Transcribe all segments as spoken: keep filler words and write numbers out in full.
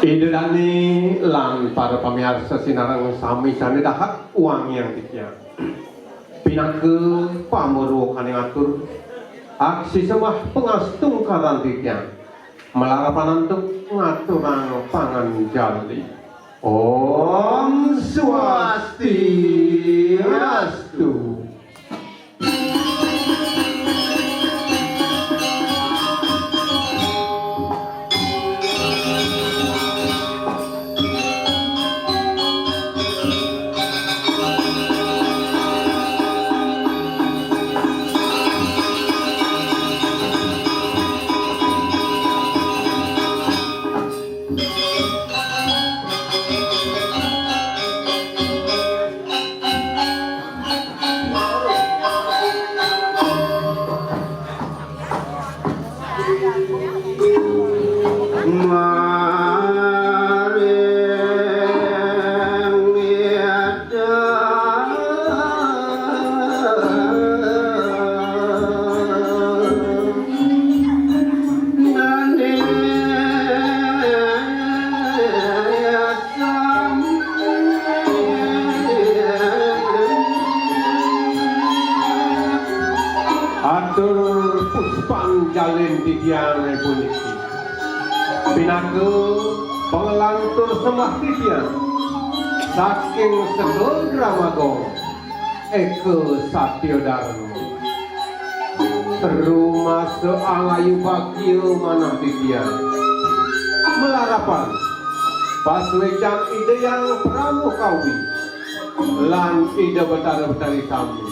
Ida dane lan para pamiarsa sinareng sami sane dahat wangiang titiang. Pinaka pamurwakaning atur, aksi sembah pangastungkaran titiang malarapan antuk ngaturang panganjali. Om Swastiastu. Atur puspanjalin titiang puniki pinaka pangelantur sembah titiang saking Sega Dramaga Eka Satya Dharma. Rumasa alayu bagia manah titiang. Malarapan pasuecan Ida Hyang Pramukawi lan Ida Betara Betari sami.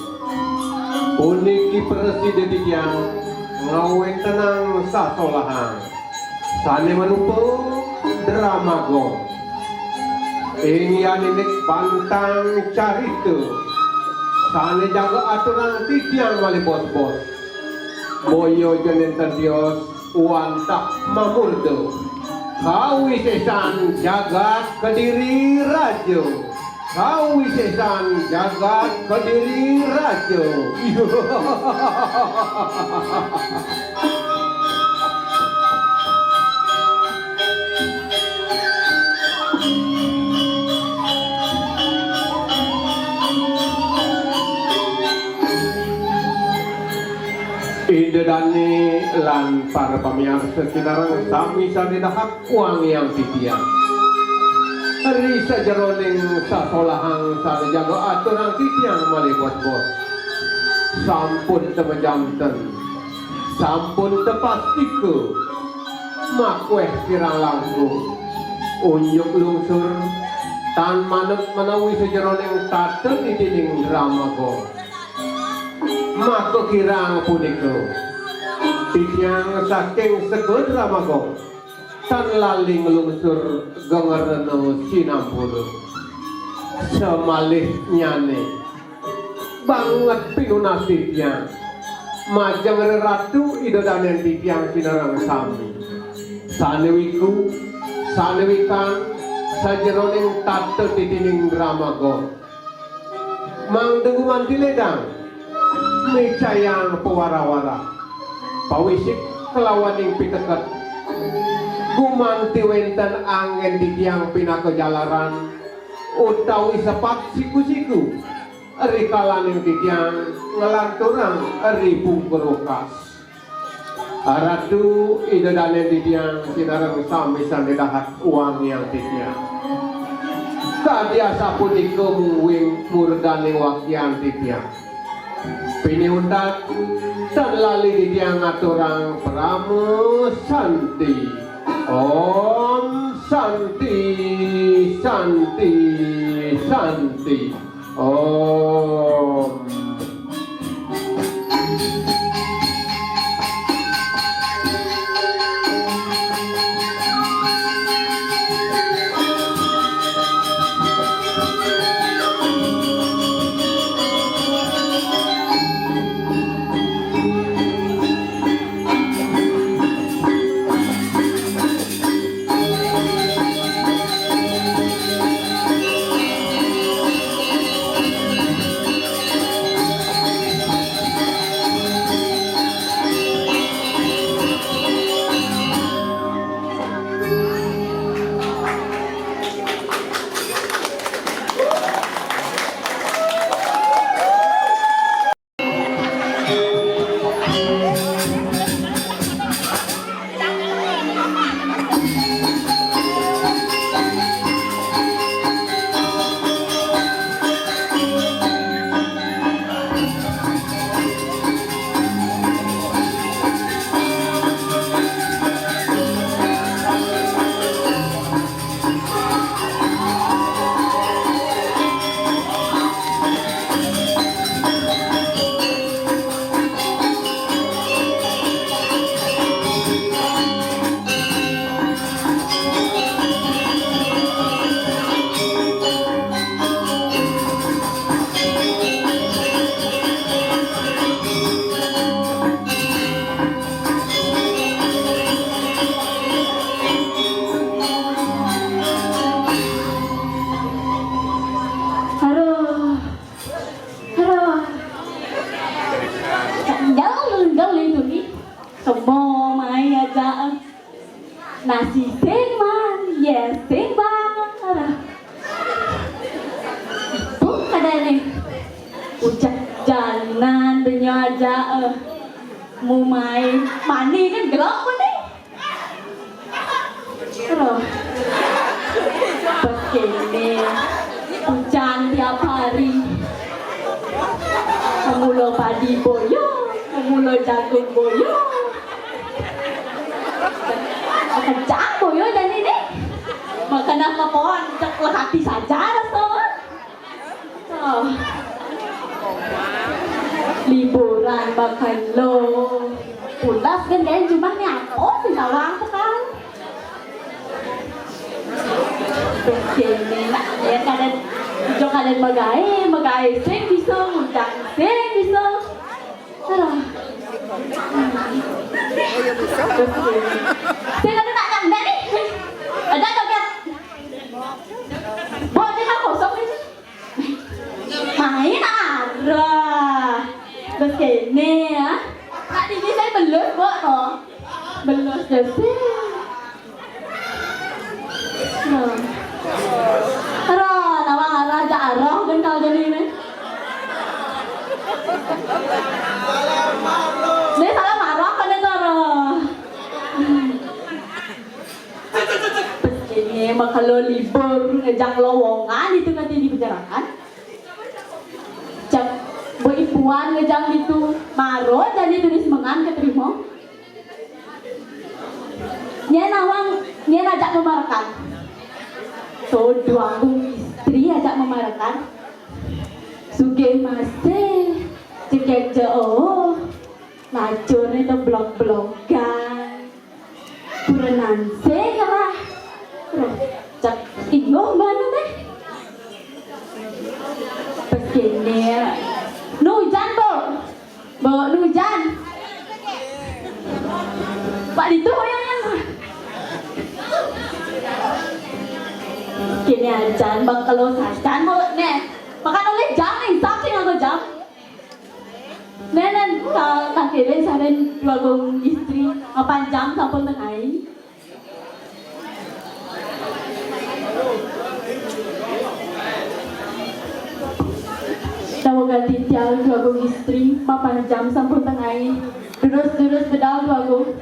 Puniki prasida titiang ngawentenang sasolahang sane marupa drama gong. Inggih indik bantang carita sane jaga aturang titiang malih bos-bos. Boya ja nenten tios wantah mamurda. Kawisesan jagat Kediri Raja. Kawisesan jagat Kediri Raja. Ida dane lan para pamiarsa sinareng sami sane dahat wangiang titiang. Ri sajeroning sasolahang sane jaga aturang titiang malih bos-bos. Sampun temejanten, sampun tepastika, makweh kirang langkung. Unjuk lungsur, tan manut menawi sajeroning tata titining drama gong. Maka kirang punika titiang saking Sega Drama Gong tan lali nglungsur gengerena sinampura. Samalihnyane banget pinunas titiang majeng Reratu Ida Danen titiang sinareng sami. Sane wiku, sane wikan sajeroning tata titining drama gong. Mangda gumanti ledang, micayang pawara-wara, pawisik kalawaning piteket, gumanti wenten anggen titiang pinaka jalaran, utawi sepat siku-siku, rikalaning titiang nglanturang ri pungkur wekas. Ratu Ida Danen titiang sinareng sami sane dahat wangiang titiang. Kadi asapunika mungguing murdaning wakian titiang. Pinih untat, tan lali titiang ngaturang parama santi. Om Santi, Santi, Santi. Om. Mumai mani kan gelap pun nih. Terus. Begini. Hujan tiap hari. Memulo padi boyo, memulo jagung boyo. Kejang boyo jadi nih. Makan apa pohon, cek hati saja rasa. Oh. Liburan bakal lo. Pulas kan kayak cuma nih apa? Oh, di sawang tuh kan. Terus kene nak ya kadang jo kadang magae, magae sing bisa, ngundang sing bisa. Terus. Terus kene. Sing ada nak nyampe nih. Ada joget. Bo, ini kan kosong ini. Main arah. Terus kene ya. Tadi ini saya belus, Bo, toh. Belus deh sih. Nah. Arah, nawang arah, jak arah kan kalau jadi ini. Ini salah marah kan itu arah. Terus kene makalo libur ngejang lowongan itu nanti di penjarakan. Cak beipuan ngejang itu maro jadi tulis mengan keterima. Nya nawang, nya ajak memarakan. So, dua aku istri ajak memarakan. Sugih masih, cekek je oh. Lacur itu blok-blokan. Kurenan sing lah. Terus cek inguh mana teh? Terus kene. Nu hujan, Bu. Bu, nu hujan. Pak ditu yang yang. Kene ajan bang kalau sacan, Bu, neh. Makan oleh jam, insap sing aku jam. Nenen ka kangkele saren dua gong istri, mapan jam sampun tengai. Dawa ganti tiang dua gong istri, mapan jam sampun tengai. Durus-durus bedal dua gong.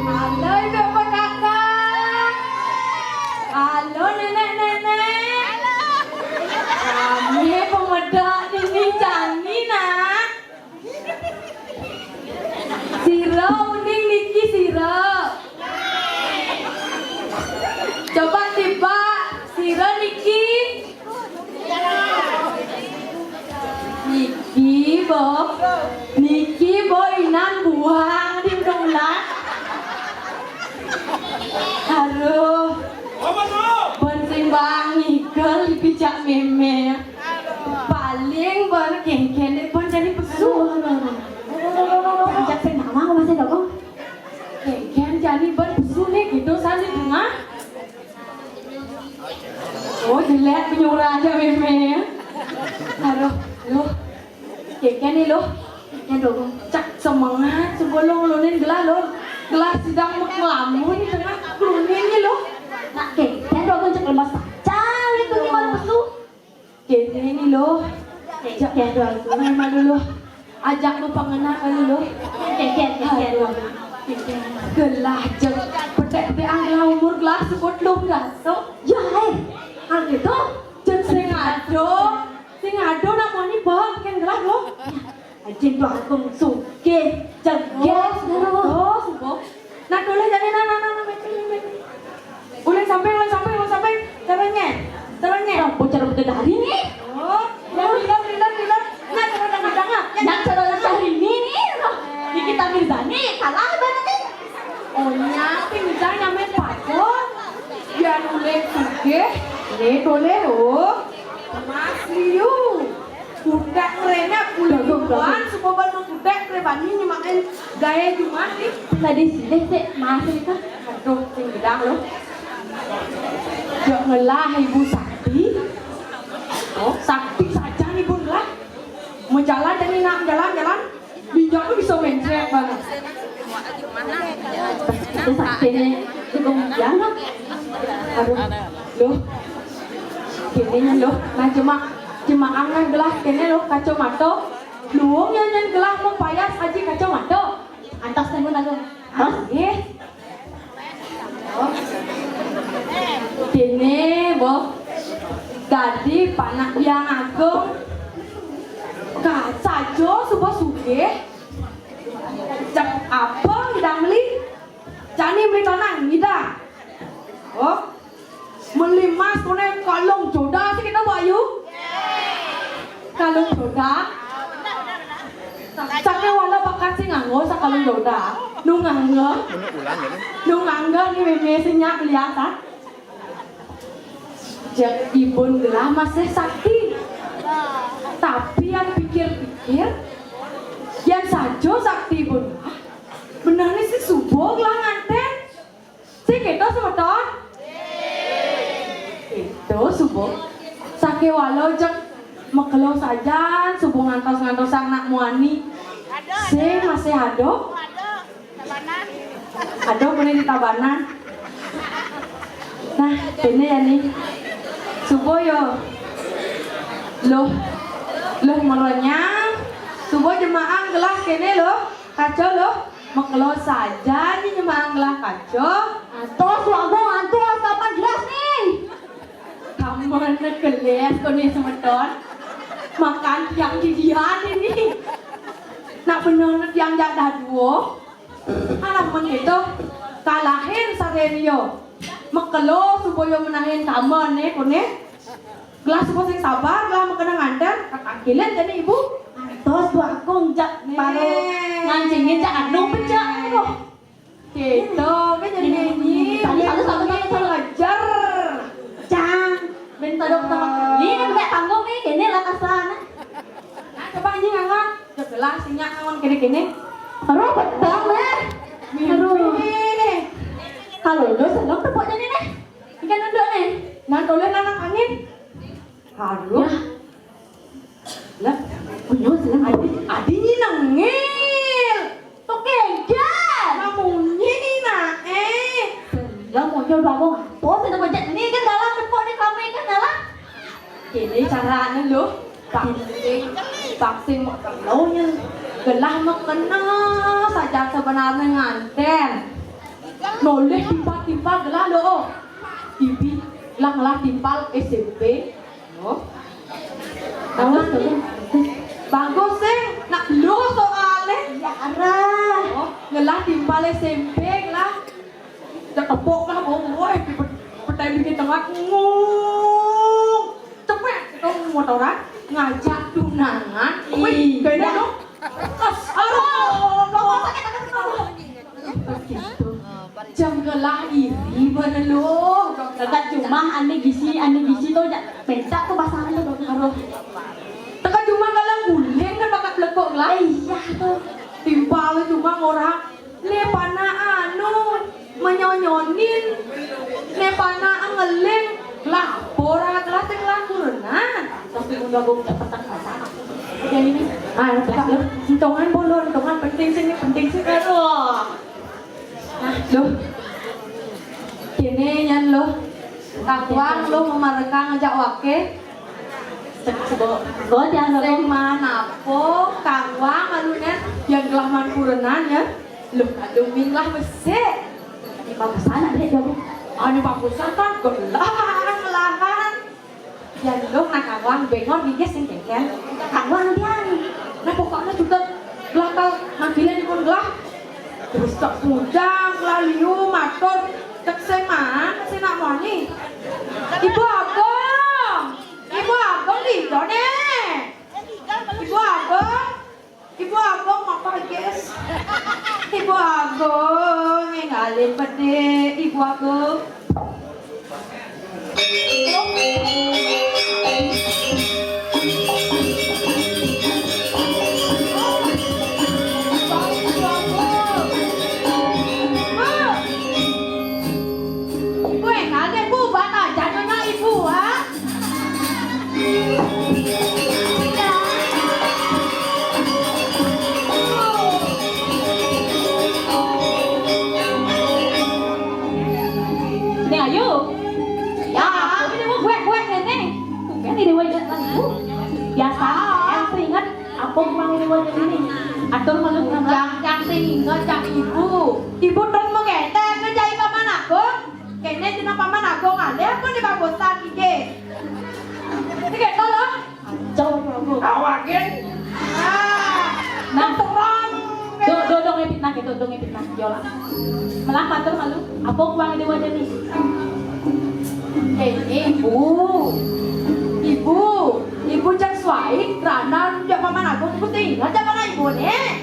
Halo, Ibu Kakak. Halo, Nenek-nenek. Kami pemuda ini Jani, Nak. Sira uning niki sira. Coba tiba sira niki. Niki, Bo. Niki, Bo, inan buang di dulang. Aduh. Bon sing bang ngigel pijak meme. Paling bon kengken dek bon jadi pesu. Pijak sing nama aku masih dong. Kengken jadi bon pesu nih gitu sandi bunga. Oh, jelek penyuara aja meme. Aduh, loh. Kengken nih loh. Kengken dong. Cak semangat sebelum lunin gelah loh. Gelah sidang ngelamun di tengah lunin nih loh. Nak kengken dong cak lemas saja itu gimana pesu. Kengken nih loh. Cak kengken dong. Memang dulu. Ajak lu pengenal kali loh. Kengken, kengken dong. Gelah jeg, petek-petek ang gelah umur gelah sebut lung gaso. Ya, eh. Ang itu, jeg sing ado, sing ado nak mani bah, ken gelah lo. Ajin tuh aku sugih, jeg. Oh, subo. Nah, tulis jadi nah, nah, nah, nah, mepin, mepin. Ulih samping, ulih samping, ulih samping. Caranya, caranya. Nah, bocor udah dari nih. Oh, yang bilang, bilang, bilang. Nah, cara dah bilang ah. Yang cara cari ini nih. Nikita Mirzani kalah banget nih. Oh, nyati misalnya main patung. Biar ulih sugih, nih boleh oh. Mas Liu. Kuda kerennya kulit duluan, semua baru kuda keren bani nyemakin gaya cuma nih. Tadi sih, sih, masih kan. Aduh, sing gedang lo. Jok ngelah ibu sakti. Oh, sakti saja nih pun lah. Mau jalan jadi nak jalan-jalan. Bijak tuh bisa mencret banget. Itu saktinya cukup jangan. Aduh, loh. Kene loh, nah cuma cuma angan gelah kene loh kacamata. Luung yang nyen gelah mempayas aji kacamata. Antas tunggu lagu. Hah? Eh. Oh. Kene boh. Dadi panak Hyang Agung. Ka saja suba sugih. Cek apa ngidang meli? Jani meli tanah ngidang. Oh. Meli mas kone kalung joda sih kita bayu. Kalung joda. Caknya wala bakat sih nganggo sakalung joda. Nu nganggo. Menuk ulang ya, Bang? Nu nganggo ni meme sih nyak lihat ah. Jek ibun gelah masih sakti. Tapi yang pikir-pikir, yang sajo sakti ibun gelah, benar ni si subuh gelah nganten. Sing keto semeton? Keto subuh. Sakewala jek makelo sajan subuh ngantos-ngantos anak muani. Sing masih ada? Ada boleh di Tabanan. Nah, ini ya nih. Subuh yo. Loh. Loh meronya. Subuh jemaah gelah kene loh. Kacau loh. Makelo saja ni nyemanglah kaco. Antos, Wak Agung, antos, kapan gelas ni? Kapan gelas kau ni semeton? Makan tiang di dia ni. Nak bener tiang jak dah duo. Alah men itu kalahin sarenyo. Makelo supaya menahin kaman ni kau ni. Gelas sing sabar, gelas makana nganten, kakakilin jani ibu. Antos buah kong jak baru ngancingin jak anu pecah loh. Gitu, kan jadi ini. Satu, satu, satu, satu, satu. Ngejar. Cang. Minta dong sama. Ini kan banyak panggung nih, ini lah kasana. Nah, coba ini ngangon. Udah gelas, sinyak ngangon kene-kene. Aduh, petang deh. Aduh. Mimpi. Kalau lu seneng tepuk jadi nih. Ikan nunduk nih. Nah, toleh anak angin. Harum. Lah, punya seneng. Adi, adi nyi nengil. Tuh kejar. Namunyi ni nak eh. Lah, mau nyoba mau apa? Saya macam ni kan dalam tepuk ni kami kan dalam. Kini caranya lo. Paksing, paksing makelo nya. Gelah makena saja sebenarnya nganten. Noleh timpal-timpal gelah lo. Ibi, lah ngelah timpal S M P. Oh. Bagus, bagus. Bagus, sing. Nak lo soalnya. Ya, arah. Oh, ngelah timpal S M P lah. Dah tepuk lah, oh, woi, di pet-, petai bikin tengah. Ngung. Cepet, itu motoran ngajak tunangan. Wih, kayaknya dong. Aduh, aduh, sakit, sakit, sakit. Jam gelah iri bener lo. Dekat rumah ane gisi, ane gisi tuh jak pencak tuh pasangan tuh. Aduh. Dekat rumah kalau guling kan bakal lekok lah. Iya tuh. Timpal cuma orang ne pana anu menyonyonin, ne pana ngeling, lapor aja lah sing laporan. Nah, tapi udah gue cepetan kata. Jadi ini, ah, buka lo. Entongan bolon, entongan penting sih, ini penting sih. Aduh. Nah, lo. Kene yan lo. Kakuang lo memarekang ngejak wake. Sebo, sebo dia lo. Sing manapo, kakuang anu ne, yang gelah man kurenan ya. Loh, aduh, minglah besik. Ini bagusan ada dong. Anu bagusan kan gelang, gelahan. Ya, loh, nak kawang bengor bingkis sing kengken. Kawang dia nih. Nah, pokoknya juga gelakal ngambilin pun gelah. Terus tak bujang, laliu, matur. Cek sing mana sih nak moni? Ibu Agung. Ibu Agung di nih. Ibu Agung. Ibu Agung, apa, guys? Ibu Agung, ngalih pedih, Ibu Agung. Ibu, ngalih, Bu, bata, jatuhnya Ibu, ha? Nih, ayo. Ya, ini mau gue, gue, nih, nih. Bukan ini, gue, gue. Biasa, yang seingat, apa kurang ini, gue, ini. Atur malu, Jang, jang seingat, jang ibu. Ibu terus mengetek, ngejai paman aku. Kene jeneng paman aku, ngalih, apa nih bagusan, iki? Ini kayak tolong. Jauh, Prabu. Awakin. Ah, nah, terang. Do, do, dong, fitnah gitu, dong, fitnah. Yola. Melah matur malu. Apa kuang di wajah nih? Eh, ibu. Ibu. Ibu cek suai, kerana rujak paman aku, aku tinggal aja mana ibu nih.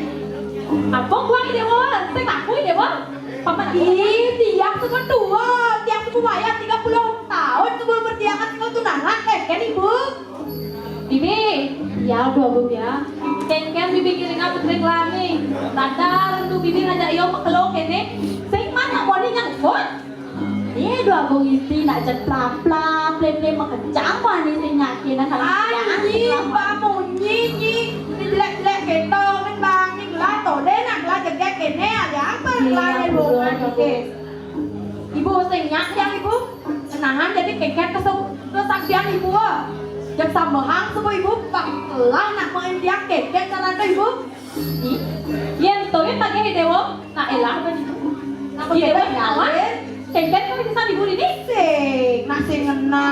Apa kuang di wajah? Sing aku di wajah. Paman aku. Ih, tiang suku tua, tiang suku wayah tiga puluh tahun sebelum bertiangan, tinggal tunangan, eh, kan ibu? Bibi, ya udah, Bu, ya. Kengken Bibi ngiringan putri kelani. Tanda rendu Bibi ngajak iyo mekelok ini. Sing mana moni nyangkut? Ini dua Bu Isti nak ceplap-plap, lem-lem makejang mani sing nyakin. Anjing, pamunyi, nyi. Ini jelek-jelek gitu, men bang, ini gelah tole nak gelah jegek ini, ada apa gelah ini, Bu? Ibu sing nyak yang ibu? Kenahan jadi keket kesem-, kesaksian ibu. Jam sambahang subuh ibu, pak lah nak main dia keket cara tu ibu. Ih, yen toyo tagih dewa, nak elah apa ibu? Nak ibu dewa ya, awak. Keket kan bisa ibu ini? Sing, masih ngena.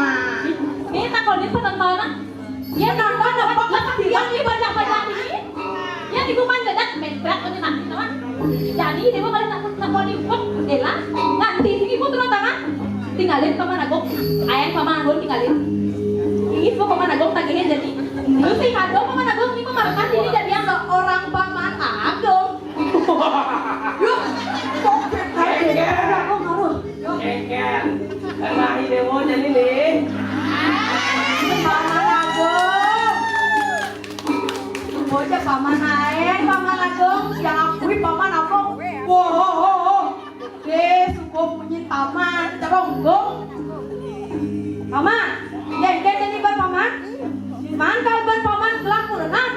Ini tak kau dia penontonan. Ya, nonton apa? Lah, dia ini banyak-banyak ini. Ya, ibu kan dedak mentrak aja nanti, teman. Jadi, ibu kalau nak, nak mau diukut, elah, nanti ibu turun tangan. Tinggalin paman agung. Ayang paman agung tinggalin. Ini semua paman agung tagihnya jadi. Terus sih, kado paman agung, ini memalukan diri jadi yang seorang paman agung. Yuk, kok beda? Kengken. Kengken. Kena ini mau jadi nih. Paman Agung. Bocah paman ae, paman Agung. Yang akui paman Agung. Wo, ho, ho, ho. Deh, sungguh bunyi paman. Teronggung. Paman, ya, ya, jadi bar paman. Man, kalau bar paman, kelak kurenan.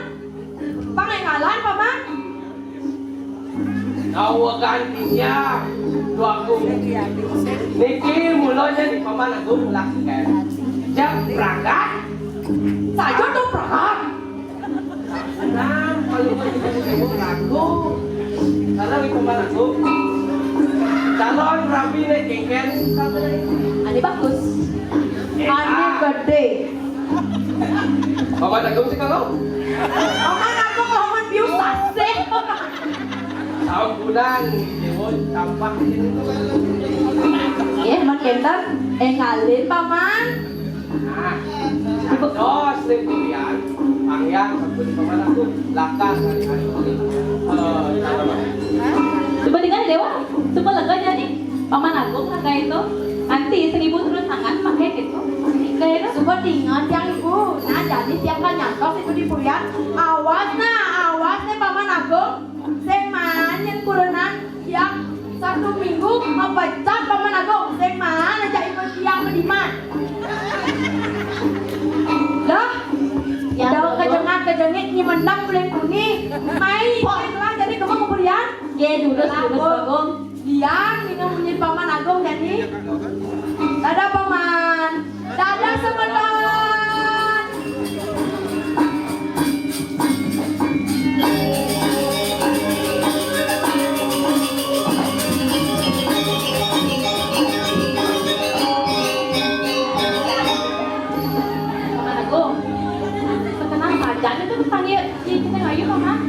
Pangengalan, paman. Kawa gantinya, Tuaku. Niki mulanya di paman aku melakukan. Jak berangkat. Saja tuh berangkat. Nah, kalau mau jadi ibu laku, kalau ibu mana aku, calon rabi nih kengken. Ane bagus. Ane gede. Paman aku sih kalau. Paman aku kalau bius sasih. Tahun bulan, ibu tampak sini. Eh, man kenter, eh ngalin paman. Nah, dos nih pilihan. Pangyang, sabun paman aku, lakar, hari-hari. Eh, coba dengar, Dewa. Coba lega jadi. Paman aku lega itu. Nanti seribu turun tangan pakai gitu. Kayak itu. Coba diingat yang ibu. Nah, jadi tiap kali nyantos itu di purian. Awas nah, awas nih paman aku. Sing manyen kurenan yang satu minggu mepecat paman agung. Sing manyen aja ikut tiang bediman. Dah, ya, jauh kejengak kejengit nyi mendang bulan kuni. Mai, telah jadi kamu kuburan. Ya, dulu, dulu, agung. Dian, minum punya paman agung jadi. Dadah paman. Dadah semeton. Jani tuh tanya, ini kita ngayu, Paman.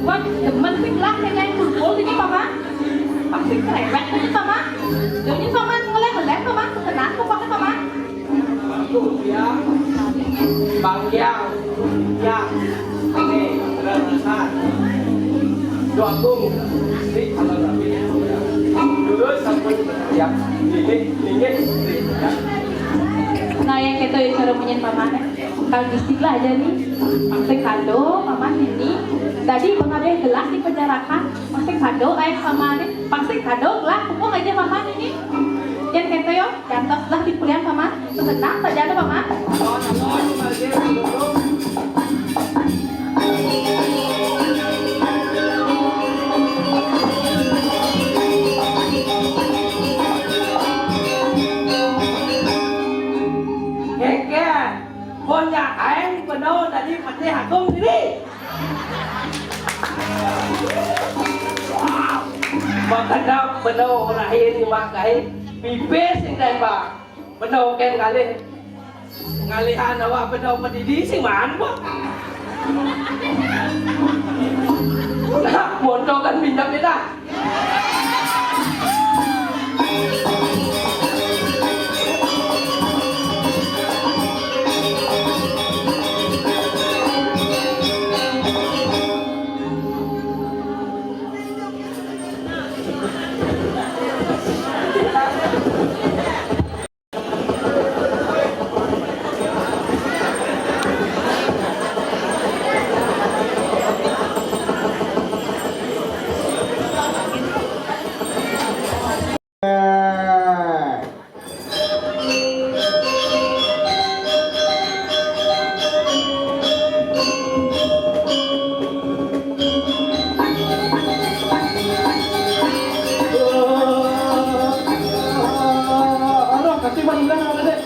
Wah, demen sih lah, kayak yang kumpul ini, Paman. Pasti cerewet aja, Paman. Jadi, Paman, ngelem-ngelem, Paman, tenang, Paman, Paman. Bang Yang, Bang Yang. Ini, benar, benar. Doa aku. Ini, kalau tapi, ya. Dulu sampai, ya. Ini, ini, ya. Nah, yang kita cara munyin, Paman, ya. Kalau istilah aja nih, pasti kado, Paman ini. Tadi Bang Abel gelas di penjarakan, pasti kado, ayah Paman ini. Pasti kado, gelas, tepung aja, Paman ini. Yang kita yo, jantos lah di kuliah, Paman. Senang saja ada, Paman. Keke, punya aing penuh tadi pasti hakung diri. Makanya penuh lahir di makai pipis yang tembak. Penuh kan ngalih. Ngalihan awak penuh pedidi sing man, Pak. Nah, bodoh kan pinjam kita. Aduh, kasih Bang Ilang ada, Dek.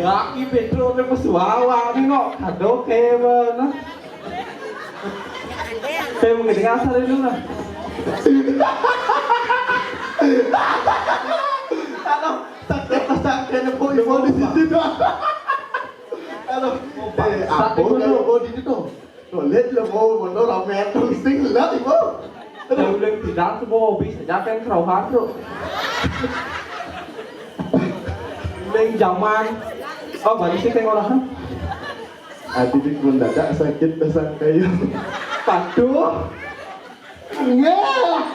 Lagi Pedro ne pesuawa ni no kado ke mana? Saya mau dengar asal dulu lah. Aduh, tak ada pasang kena boy mau di situ doang. Aduh, eh, apa kalau mau di situ? Tuh, lihat lo mau motor rame atau sing lah, Ibu. Udah ulang tidak tuh mau bisa jaken kerauhan tuh. Neng zaman. Oh, balik sih kayak orang. Ati dik mendadak sakit pasang kayu. Paduh. Nggak.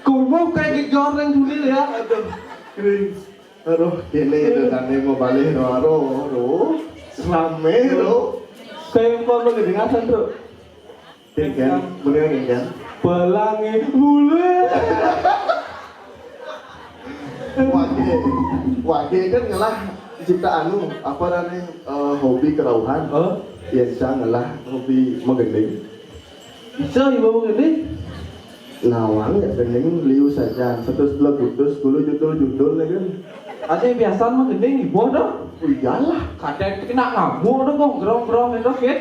Kurma kayak gegoreng dulu ya. Aduh, kering. Aduh, kene tetane mau balik ro aro, ro. Rame, ro. Kayak apa lo kedengaran, Bro? Kan, bener kan? Pelangi mulai. Wage, wage kan ngelah cipta anu, apa namanya, eh, hobi kerauhan. Oh? Ya, bisa ngelah hobi menggending. Bisa ibu menggending? Nawang ya gending liu saja, terus putus dulu judul-judul ya kan. Ada yang biasa mah gending ibu dong. Oh, iyalah. Kadang kena ngamuk dong, kok gerong-gerong itu, Fit.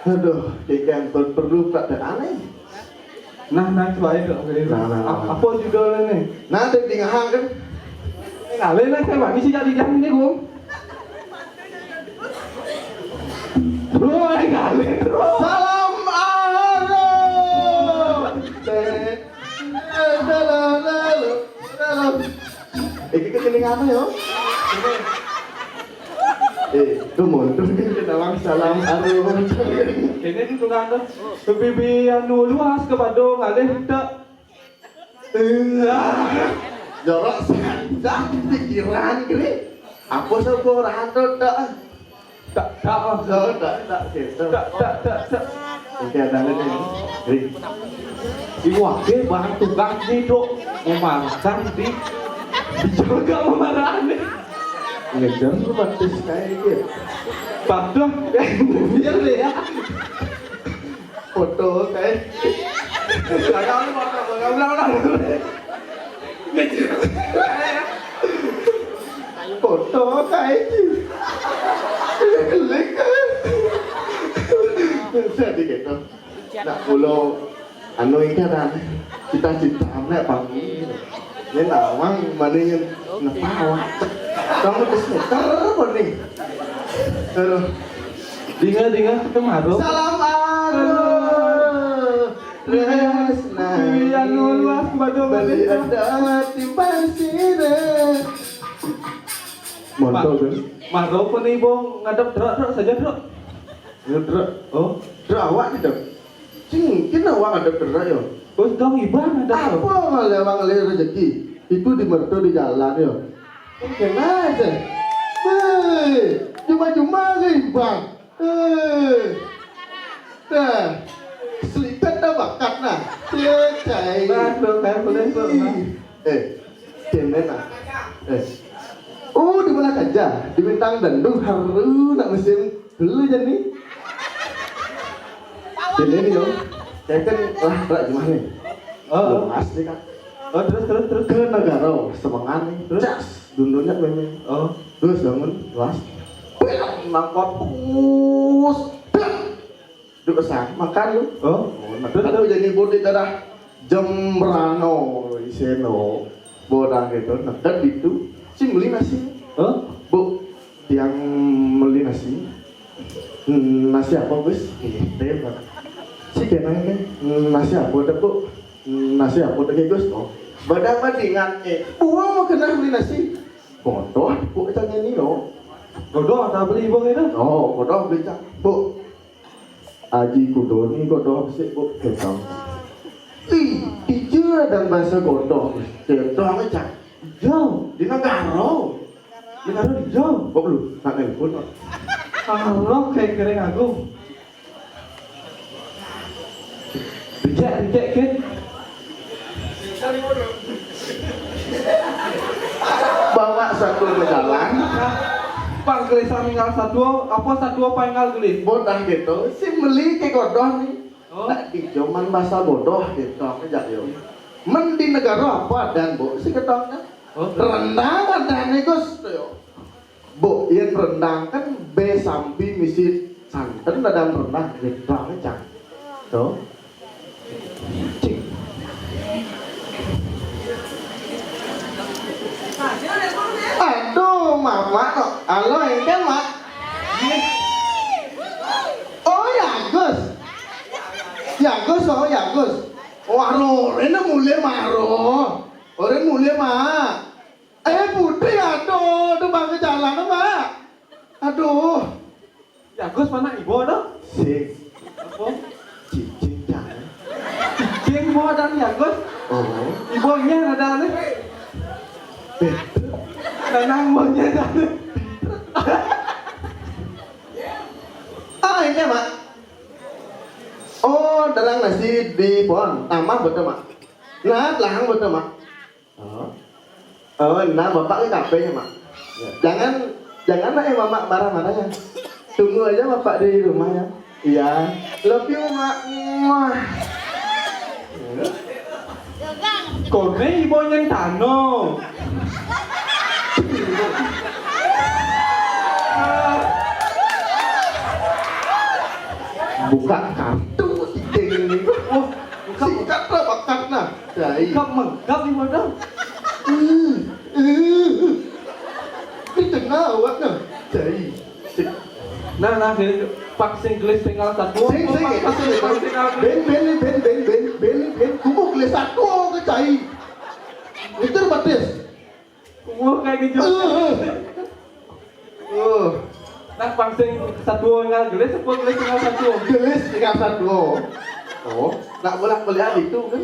Aduh, ikan perlu tak ada aneh. Nah, nah, coba itu. Nah, nah, nah. Apa judulnya nih? Nah, ada di ngahang kan? Kali lah, saya bagi sih jadi jam ini, Bung. Bro, eh, kali, bro. Salam Aro. Eh, eh, salam, salam, salam. Iki ketinggalan apa ya? Eh, tu mundur kan kena bang salam arum. Ini di tukang tu. Bibi anu luas ke Badung, alih tak. Jorok sangat pikiran gini. Apa sebab orang tu tak? Tak, tak, oh. Oh, tak, tak, gitu. Tak, tak, tak, tak. Oke, ada lagi. Ri. Iwak ke bahan tukang ni, Dok. Memarahkan di, dijaga memarah nih. Ngejar romantis kayak gitu. Patuh. Biar deh ya. Foto kayak. Jangan lu foto, foto, ulang, ulang. Ngejar. Foto kayak gitu. Lek. Jadi gitu. Nak pulau anu ini kan cita-cita amat panggung. Ini lawang mana yang napa awak? Kamu terus ngeter apa nih? Aduh. Dinga, dinga, kemaru. Salam aru. Terus nah. Iya, luas, badu, badu. Beli ada timpal sirih. Montok, Gus. Maro pun ibu ngadep truk, truk saja, truk. Ngadep truk. Oh. Truk awak ni, Dok. Sing, kena awak ngadep truk, yo. Bos dong iban ada. Apa ngalih awak ngalih rezeki? Itu di mertu di jalan, yo. Kena aja. Hei, cuma-cuma ke iban. Eh. Nah, selikat dah bakat nah. Dia cai. Nah, tuh, kan, boleh, tuh, nah. Eh, kena nah. Eh. Oh, di mana saja? Di Bintang Dandu haru nak musim dulu jadi. Jadi ni, yo. Saya kan lah, tak gimana? Oh. Luas ni, Kak. Oh, terus, terus, terus. Ke negara semangat ni. Terus? Jas, dundurnya memang. Oh. Terus bangun, luas. Bel, nangkot, pus. Bel. Duduk besar, makan lu. Oh. Oh, nah, terus, terus jadi bodi darah Jembrano, iseno. Bodah gitu, nah, dan itu si beli nasi. Oh. Bu, yang beli nasi. Hmm, nasi apa, Gus? Gitu, Pak. Si kena ini, hmm, nasi apa dah, Bu? Hmm, nasi apa dah, Gus? Oh. Badang badingan, eh, buang mau kena beli nasi. Bodoh, Bu, tanya ni, no. Bodoh, tak beli, Bu, itu? Oh, bodoh beli, Cak. Bu, Aji Kudo ni bodoh besik, Bu, ketang. Ih, ija dan bahasa bodoh, ketang, Cak. Jauh, di negara. Di negara jauh. Kok lu, tak nelpon, Pak? Kalau kayak kering aku. Reject, reject, Ken. Bawa satu ke jalan. Pang gelisah ninggal satu, apa satu panggal gelis? Bodoh gitu, si meli ke bodoh ni. Oh. Tak di zaman masa bodoh gitu, aku jadi. Men di negara apa dan bu si ketangnya? Oh. Rendang ada nih, Gus, yo. Bu, yen rendang kan be sampi misi santen dalam rendang, rendang, Cak. Tuh. Cik. Aduh, Mama no. Halo, engke, Mak. Oh, ya, Gus. Ya, Gus, oh, ya, Gus. Wah, rene mulai maro. Ora mulai, Mak. Eh, Putri, aduh, aduh, bangke jalan, Mak. Aduh. Ya, Gus, mana ibu, no? Sing. Apa? Cicing, jangan. Cicing, mau ada nih, ya, Gus? Oh. Ibunya ada nih. Betul. Tenang, ibunya ada nih. Ah, ini, Mak. Oh, dalam nasi di pohon. Tambah betul, Mak. Nah, belakang betul, Mak. Oh. Oh, nah, Bapak ke kafe ya, Mak? Ya. Jangan, jangan lah, eh, Mamak marah-marah ya. Tunggu aja Bapak di rumah ya. Iya. Love you, Mak. Muah. Kone ibu nyentano. Buka kartu, ide ini. Oh, buka. Sikat lah bakat nah. Cai. Kap mengkap di mana? Eh, eh. Di tengah awak nah. Cai. Nah, nah, sini, Pak, sing gelis tinggal satu. Sing, sing, Pak, sing, sing. Pak, sing tinggal. Ben, ben, ben, ben, ben, ben, ben. Kumu gelis satu ke cai. Itu batis. Kumu kayak gitu. Eh, eh. Sing satuo énggal gelis, apa gelis énggal satuo? Gelis énggal satuo. Oh, nak bolak-balik itu kan?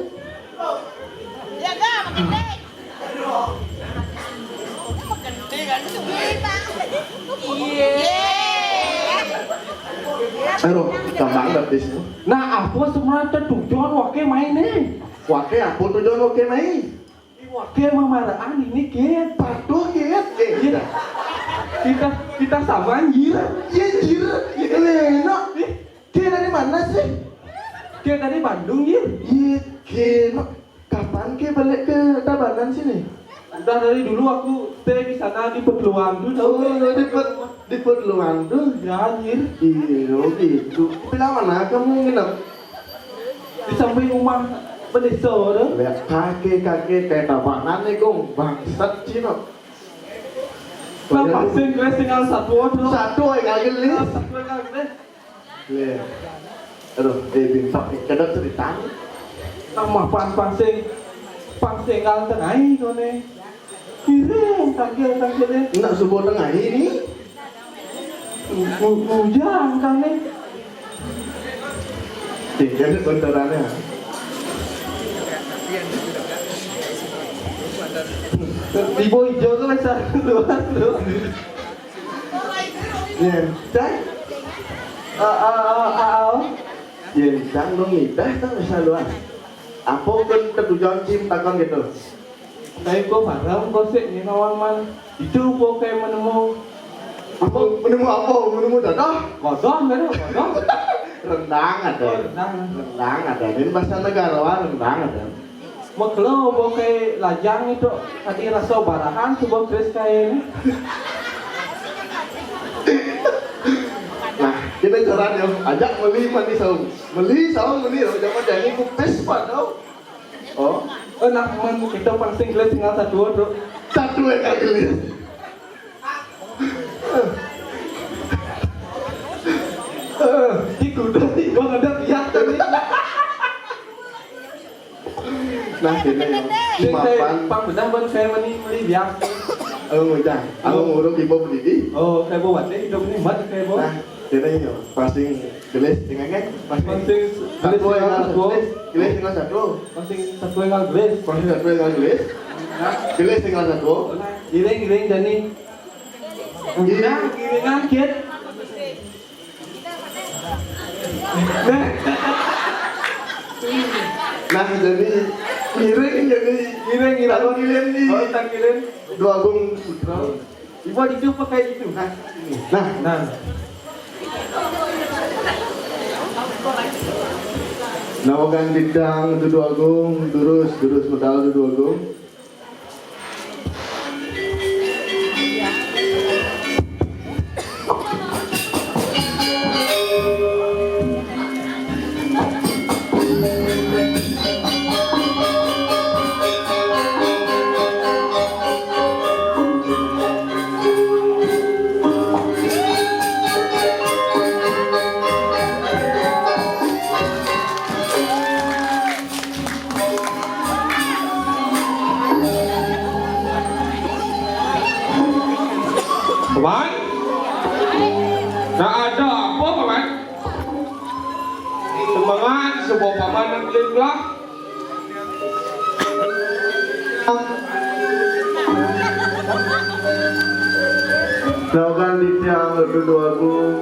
Aduh, gampang dah bis. Nah, apa sebenarnya tujuan waké mai né? Waké apa tujuan waké mai? Waké mamaraan ini, Git. Patuh, Git. Eh, kita, kita, kita sama, anjir. Iya, anjir. Iya, enak. Ih. Git dari mana sih? Git dari Bandung, Git. Iya, Git. Kapan Git balik ke Tabanan sini? Udah dari dulu aku stay di sana di Peluang tuh, tahu? Oh, di Pet-, di Peluang tuh. Ya, anjir. Iya, gitu. Bilang mana kamu nginep? Di samping rumah pendesa tu. Lihat kaki-kaki kayak tabanan nih, Gung. Bangsat Cino. Lah, pasti gelis énggal satuo tu. Satuo énggal gelis. Satuo énggal gelis. Lé. Aduh, eh, bintang, eh, kada cerita. Tambah pan pang sing, pang sing énggal tengai koné. Kirim, tangkil, tangkil, eh. Nak subuh tengai ini. Ujang kami. Tinggal sebentarnya. Ibu hijau tuh besar luar tuh. Yén cang? Ah, ah, ah, ah, ah. Yén cang nu ngidah tah bisa luas. Apa pun tetujon cim takon gitu. Tapi kok parem kok sik nyinawang man. Itu kok kayak menemu. Apa menemu apa? Menemu dadah? Kodoh, kodoh, kodoh. Rendang ada. Oh, rendang. Rendang ada. Ini bahasa negara wah rendang ada. Makelo boké lajang itu tadi rasa barahan coba terus kayak ini. Nah, kita jalan ya, ajak meli mandi saung. Meli saung meni, oh, zaman jadi kupis pak tau. Oh, eh, nah, man, kita pancing gelis tinggal satu tuh. Satu ya gelis. Eh, di kuda sih, gua ngadep lihat tadi. Nah, ini ya. Sing saya mapan. Pang bedah ban saya meni meli biak. Oh, udah. Aku nguruk ibu berdiri. Oh, kayak bawa deh, hidup ini mat kayak bawa. Nah, ini ya. Pancing gelis tinggal kan? Pancing gelis tinggal satu. Gelis tinggal satu. Pancing satu énggal gelis. Pancing satu énggal gelis. Nah. Gelis tinggal satu. Giring, giring, Dani. Giring, giring, angkit. Nah, jadi ngiring, jadi ngiring, ngiring. Tangkilin nih. Oh, tangkilin. Dua Agung Putra. Ibu itu pakai itu. Nah, ini. Nah. Nah. Nawakan bidang Dudu Agung, durus, durus medal Dudu Agung. Paman? Nah, ada apa, Paman? Semangat, semua Paman nak beli belah. Lawan titiang Dudu Agung,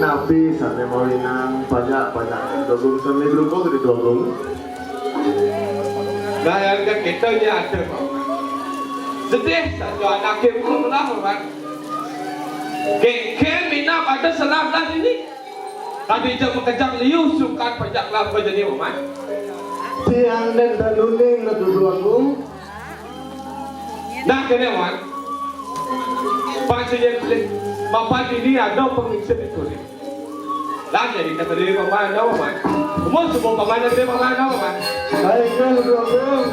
napi sané mawinan pajak-pajak Dudu Agung sané berupa Dudu Agung. Nah, yang kita nya ada, Pak. Sedih saja anak ibu lah, Pak. Kéngkén minab ada salah dah ini. Tapi jam makejang liu sukat pajak lah jadi Paman. Tiang dan danuning Dudu Agung. Nah, kéné, Wan. Pancen pilih. Mapan ini ada pengiksa di kulit. Lah, jadi kata diri Paman, ada Paman. Semua semua Paman, ada Paman, ada Paman. Baik, Dudu Agung.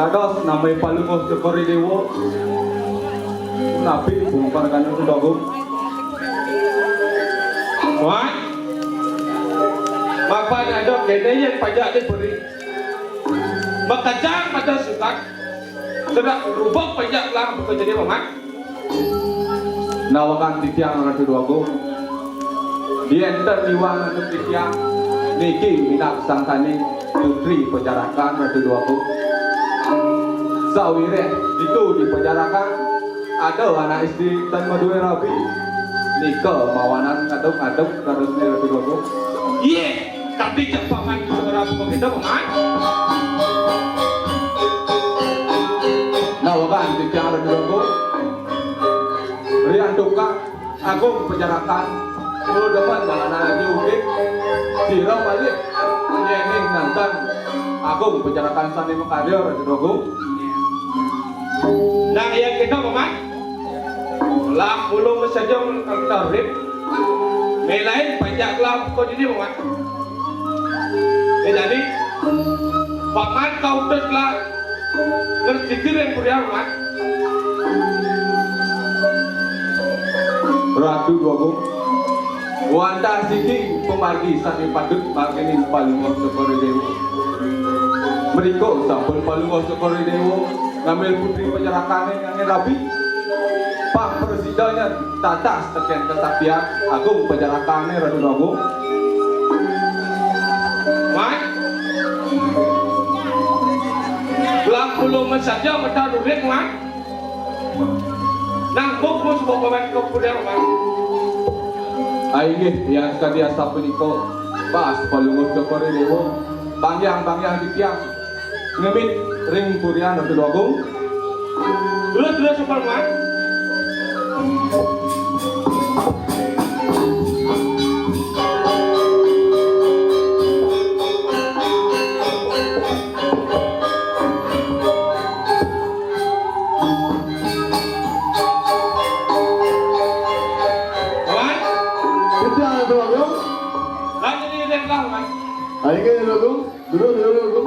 Terus namanya Palungguh Cokor I Déwa. Nabi bungkar kanu Ratu Déwa Agung. Wah. Mapan ada kéné yén pajak diberi. Makacang pada sukat. Sedek rubak pajak lah bukan jadi paman. Nawegang titiang Ratu Déwa Agung. Yén ten iwang antuk titiang niki minab sangkaning putri pajarakan Ratu Déwa Agung. Sawiréh ditu di pajarakan ada anak istri tan madué rabi. Nika mawanan ngaduk-ngaduk dadosné Ratu Déwa Agung. Yéh, tapi cek paman bisa rabi begitu, paman. Nawegang titiang Ratu Déwa Agung. Riantukan Agung pajarakan, mula demen dalanan lagi ugik. Sira malih nyénging nangkan Agung pajarakan sané makarya Ratu Déwa Agung. Nah, ya kita, paman. Lah, mula masaja kami urip. Mélain pajak lah kok dini, paman. Eh, jadi, paman kautus lah ngerti diri yang kuliah, paman. Ratu Déwa Agung, wantah siki pamargi sané patut margining Palungguh Cokor I Déwa. Mrika sampun Palungguh Cokor I Déwa ngambil putri pajarakané nganggén rabi. Pang prasida nyen tatas tekén kesaktian Agung pajarakané Ratu Déwa Agung. Mat. Lah kula men saja metan urip, Mat. Nang buk mus bawa ke pudel, Mat. Ah, inggih, tiang sakadi asapunika. Pas Palungguh Cokor I Déwa. Bangyang-bangyang titiang. Ngemit ring purian Ratu Déwa Agung. Terus, terus, Pak Mat. Wan? Kita ada orang. Lagi di Dengkang, Wan. Ayo, Ratu. Dulu, dulu, dulu.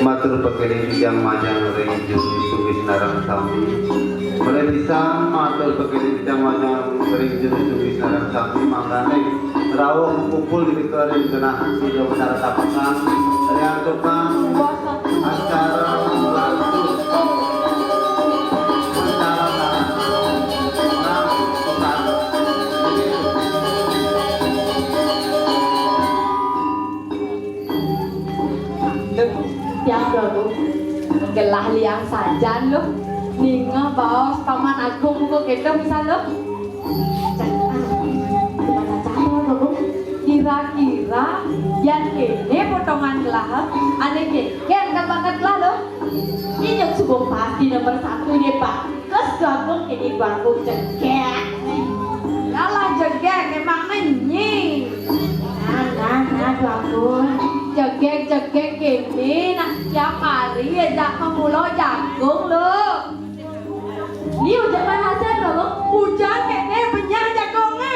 Matur pakéling titiang majeng ring Juru Suwis Narang sami. Malih pisan matur pakéling titiang majeng ring Juru Suwis Narang sami, mangdané rauh kumpul di ring genah Ida Betara Tapekan, riantukan acara lanjut. Acara lanjut. Duh, tiang Prabu. Gelah liang sajan, Luh. Ningeh baos Paman Agung muka kéto pisan, Luh. Cak, ah, gimana cara, Prabu? Kira-kira yan kéné potongan gelahé, ané kénkén ka bakat gelah, Luh. Inyuk suba pasti nomor satu né, Pak. Kes jagung kéné bagus jegég. Yalah jegég, emang né nying. Nah, nah, nah, jagung. Jegég, jegég kéné, nak tiap hari ajak mamula jagung, Luh. Né ujak hasil, Luh. Ujan kéné benyah jagungé.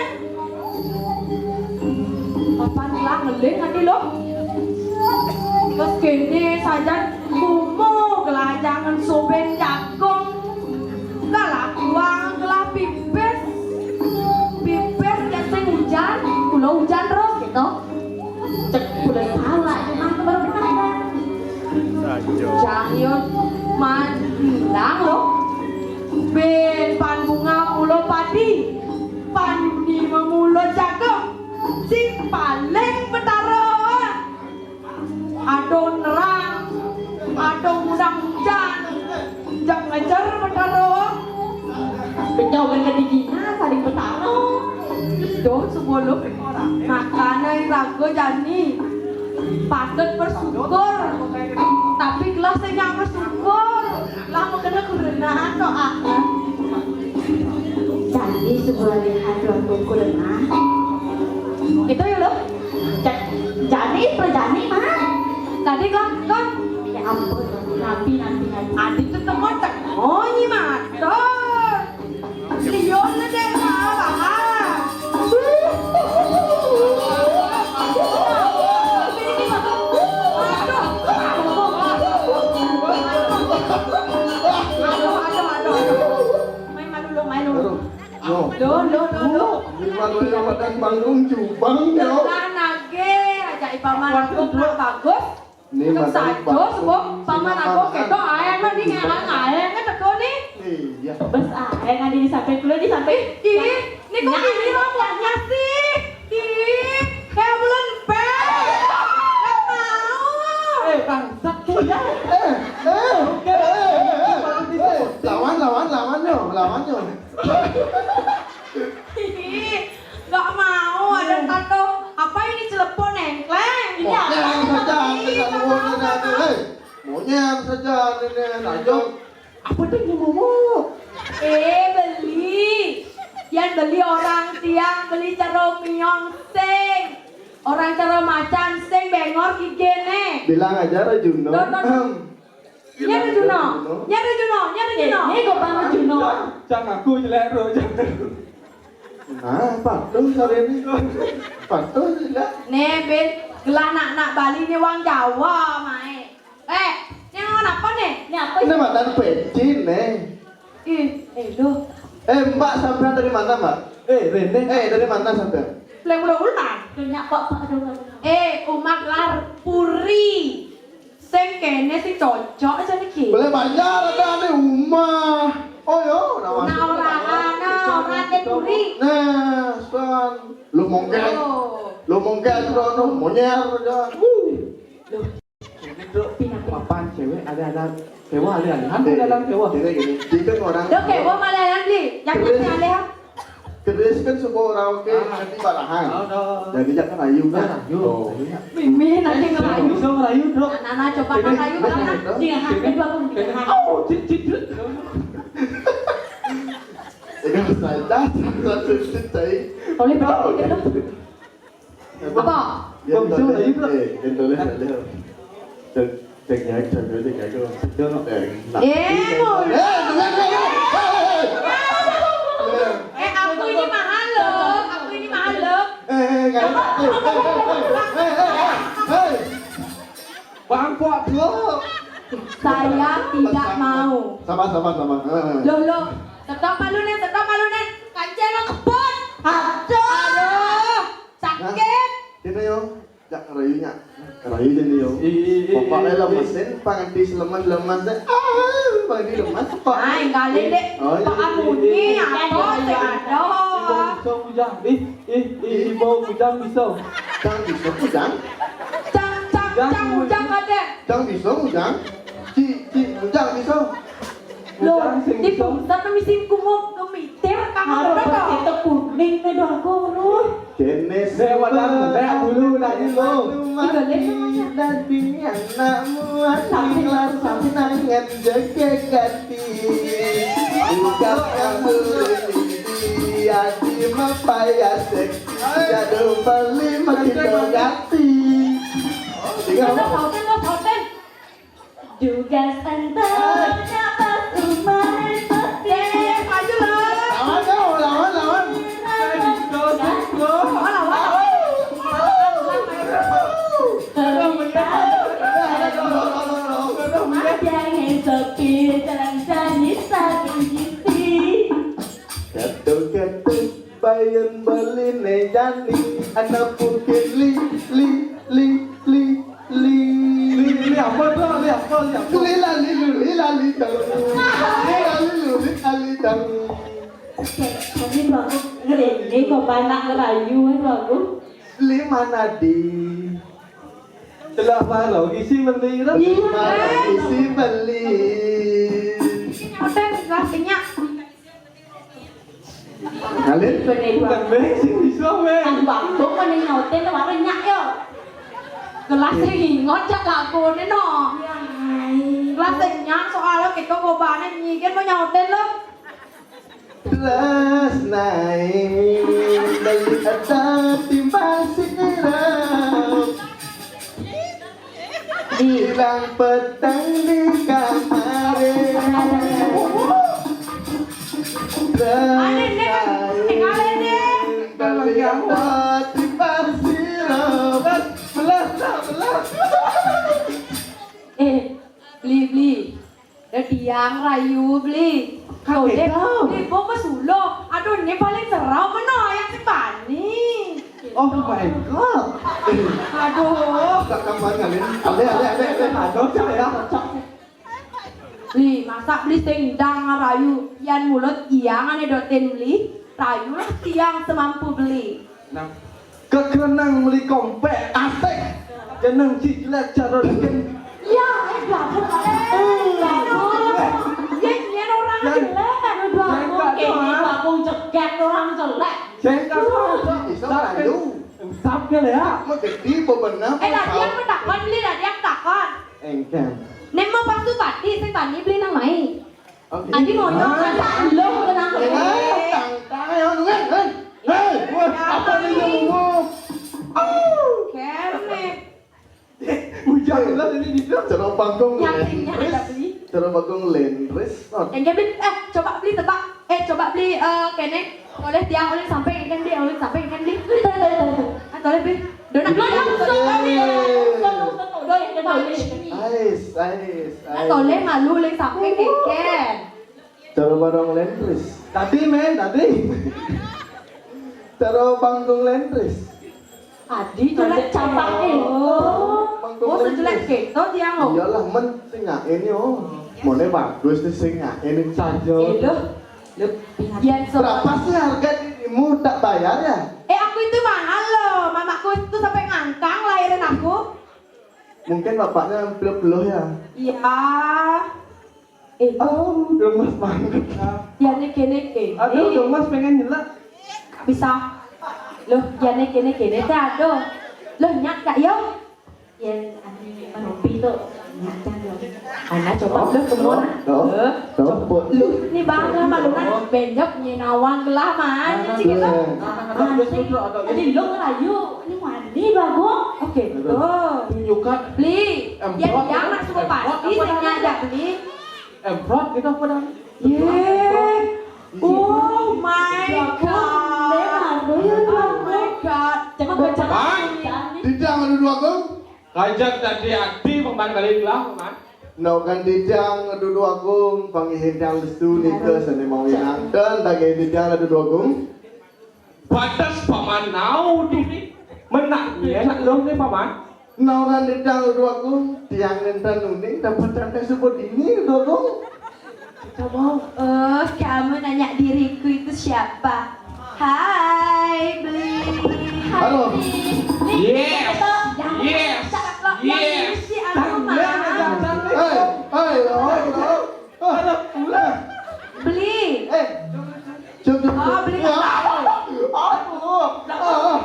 Papan gelah ngeling ati, Luh. Terus kéné sajan kumuh gelah jangan soben jagung. Kalakuang gelah pipis. Pipis yen sing ujan, kula ujan terus gitu. Cek kula salah, cuman baru benar kan. Jang yo mandang, Luh. Ben pan bunga mula padi. Pan Yuni mamula jagung, sing paling betara. Aduh nerang, aduh ngundang ujan, jak ngejer betara. Bejawan ke digina saling betara. Duh, sebelum makana raga jani patut bersyukur, tapi gelah sing nggak bersyukur, lah makana kurena to ah. Di sebuah lihat dua kuku lemah. Itu ya lo. Jani, perjani mah. Tadi kok, kok. Ya ampun, napi, napi, napi. Adi tuh tengok, tengok, nyi matur. Lion na deh, mah, mah. Aduh, aduh, aduh, aduh. Main malu lo, main lo. Loh, loh, loh, loh. Ini malu yang makan panggung jubang yo. Lah nage aja ipaman aku nak bagus. Ini makan sajo sebab paman aku ketok ae mah ni ngarang ae kan teko ni. Iya. Bes ae ngadi di samping kulo di samping. Ih, ini kok ini rombongan sih? Ih, kayak bulan pet. Gak mau. Eh, bangsat ya. Eh, eh, eh, eh, eh, lawan, lawan, lawan yo, lawan yo. Ih, nggak mau ada tato. Apa ini celepon nengkleng? Ini apa? Monyet saja, tidak nuwun, eh. Monyet saja, ini, ayo. Apa tuh yang mau? Eh, beli. Yang beli orang tiang, beli caro miong sing. Orang caro macan sing bengor gigene. Bilang aja Rajuno. Tuh, tuh, tuh. Nyar Juno, nyar Juno, nyar Juno. Eh, ini kok Bang Juno. Cang aku jelek, Bro. Nah, patuh sore ini. Patuh jelek. Nih, Bin, gelah nak-nak Bali nih wong Jawa mae. Eh, ini ngomong apa nih? Ini apa? Ini mantan pecin nih. Ih, eh, loh. Eh, Mbak, sampean dari mana, Mbak? Eh, Rene. Eh, dari mana sampean? Lek ulo ulang. Nyak kok, Pak, aduh, aduh. Eh, Umak Larpuri. Sing kene sing cocok aja niki. Boleh banjar ada ane umah. Oh yo, nama. Nah, ora, nah, ora te turi. Nah, san. Lu mongkel. Oh. Lu mongkel, Bro, no, monyer aja. Ini, Bro, papan cewek ada, ada sewa, ada, ada. Hantu dalam sewa. Gini, gini. Jika orang. Yo, kayak gua malah yang beli. Yang Terus. Nanti alih, ha? Keris kan semua orang oke, Ah. Nanti balahan. Oh, no. Jadi jangan rayu kan. Nah, yo. Oh. Mimin nanti ngerayu. Bisa ngerayu, Bro. Nah, nah, nah, coba Ini, ngerayu, ini, nah, nah. Ini, Dia ini, hati dua puluh tiga ini. Hari. Oh, cit, cit, cit. Ini saja, satu cit, cai. Boleh, Bro, gitu. Apa? Ya, Bang, tulis, bisa, eh, ya, tulis aja. Cek, cek ya, cek aja, cek aja. Cek, nah. Eh, mau. Eh, tulis, tulis, tulis. Eh, aku ini mahal loh, aku ini mahal loh. Eh, eh, eh, eh, eh, eh, eh, eh. Bangkok dulu. Saya tidak mau. Sabar, sabar, sabar. Eh, eh. Loh, loh. Stop malu nih, stop malu nih. Kancil lo kebun. Aduh. Aduh. Sakit. Nah, ini yo, jak ngerayu nyak. Ngerayu jadi yo. Ih, ih, ih, Pokoknya ih, lemesin, ih. Panganti lemes-lemes deh. Ah, panganti lemes, Pak. Ay, kali deh. Oh, iya. Pak Amunyi, apa sih, aduh. Ibu Bujang, ih, ih, ih, Ibu Bujang bisa. Jang bisa, Bujang. Jang, jang, jang, jang, ada. Jang bisa, Bujang. Ci, ci, Bujang bisa. Loh, di pusat mesti kungok kemitir, kamu berapa? Kita kuning nih, doang, aku, aduh. Jenis Dek, wadah, dek, dulu, tadi, lo. Tiga, dek, semuanya. Daging anak muat, sampai, sampai. Nangan jaga ganti. Bukan kamu dia di mapaya sek. Jadu beli makin berganti. Tiga, Hotel, hotel, hotel. Dugas entar dapat rumah sepi. Eh, maju lah. Lawan dong, lawan, lawan. Lawan, lawan. Ada yang sepi, jalan-jalan di samping G P. Katu-katu, bayun beli ne jani, anak mungkin li, li, li, li, li. Li, li apa tu? Li apa? Li apa? Li lali lu, li lali dang. Li lali lu, li lali dang. Tadi bagus ngeri, ini kok panak ngerayu, eh, bagus. Li mana di? Telah baru isi beli lah. Iya. Baru isi beli. Ini hotel kelas kenyang. Ngalih? Bukan beng, sing bisa, beng. Kan waktu kan yang nyautin tuh warna nyak, yo. Gelas sing ingot, cak lagu ini, no. Iya, hai. Gelas sing nyak, soalnya kita gobane nyigen mau nyautin, lo. Tresnaé beli ada timbang sira. Di ilang peteng di kamaré. Tresnaé beli ada timbang sira. Belas, belas. Eh, beli, beli. Dadiang rayu beli. Kakek kau. Beli bom mesuluh. Aduh, ini paling serau meno yang si Pani. Oh my god. Aduh. Tak kapan kalian. Ale, ale, ale, ale. Aduh, cak ya. Beli, masak beli sing dang rayu. Yan mulut yang ane dotin beli. Rayu lah tiang semampu beli. Nah, kekerenang meli kompek asik. Jeneng cijilat cara bikin. Ya, eh, bagus. Iya, iya, orang jelek. Oke, ini bakung cegat orang jelek. Jengka. Bisa lalu. Sabke ya. Mau gede bebenam. Eh, tadi yang takon beli, tadi yang takon. Engken. Nek mau pasu pati, sing tani beli nang mai. Oke. Adi mau nyok kan lo kenapa? Tang tang ya lu kan. Hei, apa nih yang ngomong? Kene. Hujan lah ini di sana. Cara panggung Yang tinggal ada lendres. Beli. Cara panggung lendres. Oh, Yang dia beli, eh coba beli tebak, eh coba beli eh kene. Oleh tiang oleh sampai kan beli, oleh sampai kan beli. Ah oleh beli. Donat. Lo yang usah kali ya. Usah usah tolong kita beli. Ais, ais, ais. Toleh malu leh sampai keken. Cara barang lendres. Tadi men, tadi. Cara panggung lendres. Adi jelek campak eh. Oh, oh sejelek gitu tiang lo. Iyalah men sing ngain yo. Mone bagus tuh sing ngain saja. Eh lo, lo biar Berapa sih harga dirimu tak bayar ya? Eh aku itu mahal loh, mamaku itu sampai ngangkang lahirin aku. Mungkin bapaknya belum ya. Iya. Eh, Oh, gemes banget. ya nih kene kene. Aduh, gemes pengen nyelak. Bisa. Loh, ya nih kene kene teh aduh. Loh, nyak kak yo. Ya, anu menupi tuh. Nyak kan yo. Ana coba loh semua. Tuh, Eh, tuh, tuh. Loh, ini bangga malu kan benjok nyenawang gelah man. Cik gitu. Tadi lo ngerayu, ini mandi bagus. Oke, tuh. Tunjukkan. Beli. Ya, ya, masuk pasti sing ngajak beli. Emprot gitu apa dah? Yeah. Oh my god. Oh my god. Cuma baca. Bang, dijang adu dua kong. Kajak tadi ati pemain balik lah, pemain. Naukan dijang adu dua kong, pangihin yang lesu nika seni mau inang dan tagih dijang adu dua kong. Batas paman nau diri. Menak dia nak long ni paman. Naukan dijang adu dua kong, tiang nenten uning dapat tante sebut ini dua kong. Oh, kamu nanya diriku itu siapa? Hai, Beli. Hai, Halo. Beli. Beli. Yes. Itu yang Yes. Cakep loh, yang Yes. isi aku mah. Hei, hei, hei, hei. Halo, pulang. Beli. Eh, cukup, cukup. Oh, beli. Ya. Aduh. Ah, ah.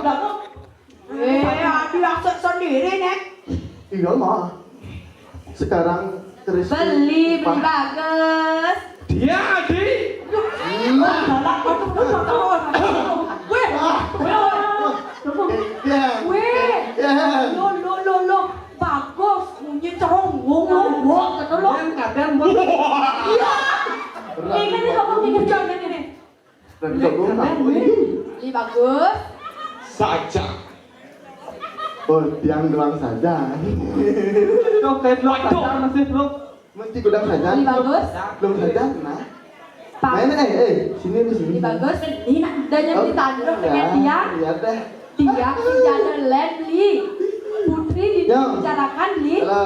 Eh, aduh, maksud sendiri nih. Iya lah. Sekarang terus. Beli, beli bagus. Dia adi. Nah. Aduh, aduh, aduh, aduh. Weh, weh, weh. Ya. Weh. Ya. Lo, lo, lo, lo. Bagus. Punya cerong. Wong, wong, wong. Kata lo. Yang kadang Iya. Ini, ini, kamu ini, jangan ini. Dan gabung aku ini. Beli bagus. Saja. Oh, tiang doang saja. Tuh kayak belum saja masih belum. Mesti gudang saja. Beli bagus. Belum saja, nah. Pak. Nah, ini, eh, eh, sini di sini. Beli bagus. Ini nak dan yang Oh, ditanduk ya. Dengan dia. Iya deh. Dia kerjaan lain beli. Putri Ya. dibicarakan beli. Halo.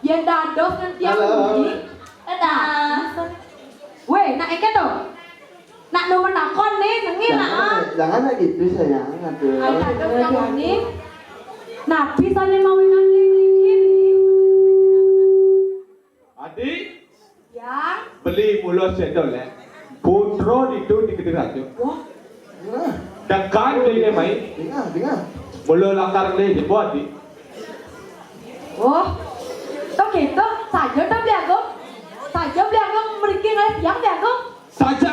Yang dados nanti yang Halo. beli. Tenang. Weh, nak engke tuh. Nak nomor nakon nih, nengin Jangan, nah. jangan lagi gitu sayang, aduh. Ada tuh yang ini. Nabi sana mau nangis dikit. Adi, Yang. Beli mulo sedol ya. Putro itu di kediri aja. Wah. Nah, Dekan di ini mai. dengar, dengar. Mulo lakar le di buat di. Oh. Tuh gitu. Saja tuh beli aku. Saja beli aku. Mereka nggak siang beli aku. Saja.